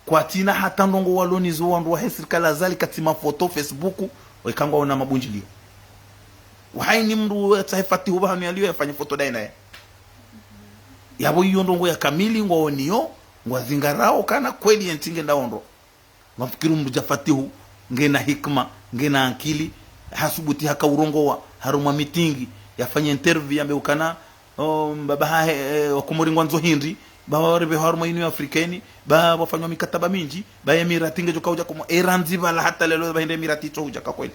Kwatsina hata ndrongo walo nizo wandru wahe sirikali Azali katsi mafoto Facebook, weka ngwaona mabundjilio. Wahaini mndru yatsahe Fatihu pvahanu yalio yafanye foto daye naye. Yapvo iyo ndrongo ya kamili ngwaoniyo, ngwazingarao kana kweli yentsi ngendao ndro. Ngamfikiri mndru dja Fatihu, ngena hikima, ngena ankili, hasubuti haka urongowa, harumwa mitingi, yafanye interview yambe ukana, o, mba, mba hahe, e, wakomori ngwandzo hindri, mba waripve harumwa Union Africaine, mba wafanywa mikataba mindji, mba ye mirati ngedjo kaudja Komori, e randzi pvala hata lelo mba hindri mirati itso udja ka kweli.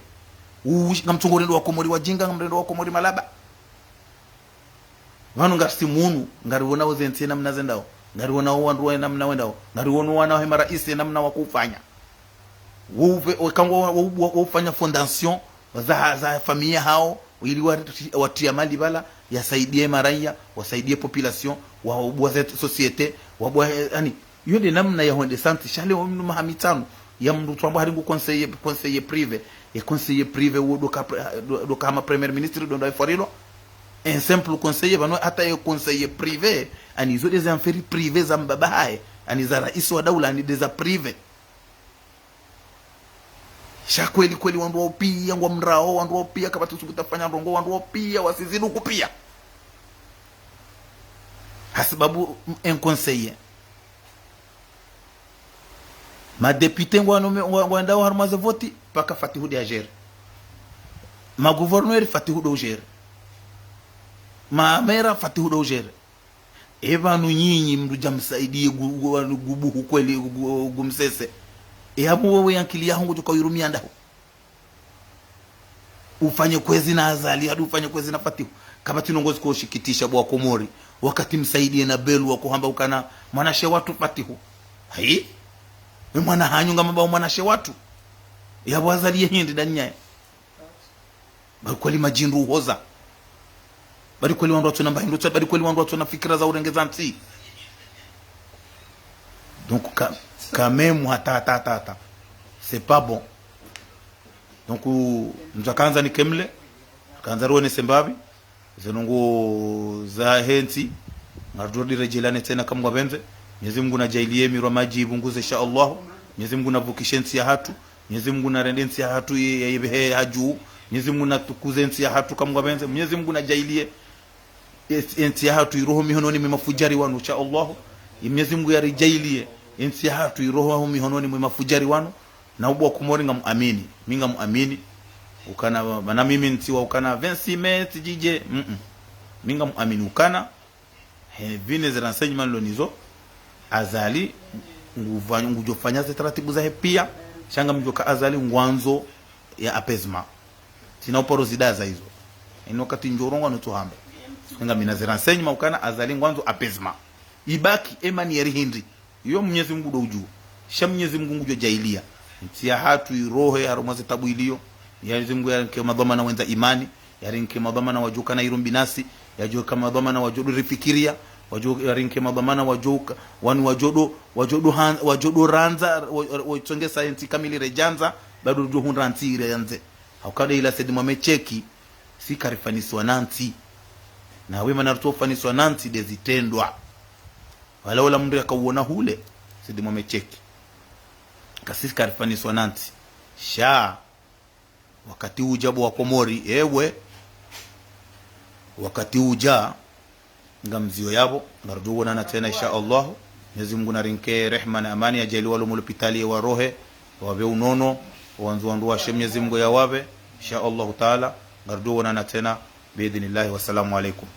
U, ngamtsongo rendo wakomori wadjinga, ngamrendo wakomori malaba. Pvanu ngarisi munu, ngariwonao zentsi namna zendao, ngariwonao wandru wa namna wendao, ngariwonao wana wahe maraisi namna wakufanya. Wouve, wekangwa wa, wa, wa, waufanya fondation za, za famille hao, ili wa, watriya mali pvala, yasaidie maraya, wasaidie population, wa, wa, wa société, wa, wa, yani, iyo nde namna ya hwende santi, sha leo mndru maha mitsanu, ya mndru tswamba hari ngu conseiller, conseiller privé, e conseiller privé wo ndo ka pre-, ndo, ndo ka hama premier ministre, ndo ndo aifwarilwa, un simple conseiller, pvanu hata e conseiller privé, ani izo nde za affaires privées za mbaba hahe, ani za raisi wa daula, ani nde za privé. Sha kweli kweli wandru wao pia ngwamrao, wandru wao pia kapvatsi usuku tafanya ndrongo, wandru wao pia wasiziduku pia. Hasibabu un conseiller. Ma député ngwa nome-, ngwa, ngwendao harumwa ze voti, paka Fatihu nde agérer. Ma gouverneur Fatihu ndo ugérer. Ma maire Fatihu ndo ugérer. E pvanu nyinyi mndru dja msaidie gu-, gu-, gu-, gubuhu kweli gu-, gu-, gumsese. E hamu wewe ankili yaho ngudjo kauyirumia ndahu. Ufanye kwezi na Azali, hadi ufanye kwezi na Fatihu. Kapvatsi ndrongo ziko ushikitisha bo wakomori. Wakati msaidie na Belu wakohamba ukana mwanashe watru Fatihu. Hayi? E mwana hanyu ngamamba mwanashe watru. Yapvo Azali ye hindri ndani nyaye. Bari kweli madjindru uhoza. Bari kweli wandru watsona mbahindru tsa, bari kweli wandru watsona fikira za urengeza ntsi. Donc, ka-, quand même, hata, hata, hata, hata. C'est pas bon. Donc, mdru akandza nikemle, akandza ruonese mbapvi, ze ndrongoo zahe ntsi, ngarudjo redjeleane tsena kamwe ngapvendze. Mnyezi Mungu nadjaaliye mirwa madji ipvunguze, insha Allah. Mnyezi Mungu napvukishe ntsi yahatru. Mnyezi Mungu narende ntsi yahatru ye, ye, yepvehe hadju. Mnyezi Mungu natukuze ntsi yahatru kamwe ngapvendze. Mnyezi Mungu nadjaaliye entsi, entsi yahatru iroho mihononi mwe mafudjari wanu, insha Allah. Mnyezi Mungu yaridjaaliye entsi yahatru iroho mihononi mwe mafudjari wanu. Na ubwa Komori ngamuamini. Mi ngamuamini. Ukana, mana mimi ntsiwa ukana vingt-six mai tsidjidje. Mm-mm. Mi ngamuamini ukana. He, pvine ze renseignements nilo nazo. Azali, nguva-, ngudjofanya ze taratibu zahe pia. Sha ngamdjoka Azali ngwandzo ye apaisement. Tsina uparo zidaza izo. Inu wakati ndjorongoa nutsuhamba. Ngamina ze renseignements ukana Azali ngwandzo apaisement. Ibaki emani yeri hindri. Iyo Mnyezi Mungu ndo udjuwa. Sha Mnyezi Mungu ngudjo djaaliya entsi yahatru irohe harumwa ze tabu iliyo. Mnyezi Mungu yarinike madhwamana wendza imani, yarinike madhwamana wadjoka na irumbi nasi, yadjoka madhwamana wadjo ndo rifikiriya, wadjo, yarinike madhwamana wadjoka, wanu wadjo ndo, wadjo ndo han-, wadjo ndo randza, wa, wa, watsongesa entsi kamili redjandza, bado ridjo hundra ntsi irandze. Haukana ila Said Mohamed Cheikh, si karifanisiwa na ntsi. Na wema narutsofanisiwa na ntsi nde zitrendwa. Wala wala mndru yakauona hule, Said Mohamed Cheikh. Kasi karifanisiwa na ntsi. Sha, wakati udja bo wa Komori, ewe. Wakati udja, ngamziyo yapvo, ngarudjo wonana tsena, insha Allah. Mnyezi Mungu narinike rehma na amani, yadjaaliye walo mwa lopitali yawarohe, wapve unono, wandzo wandru washe Mnyezi Mungu yawapve, insha Allahu Taala, ngarudjo wonana tsena, biidhnillahi. Wassalamu alaikum.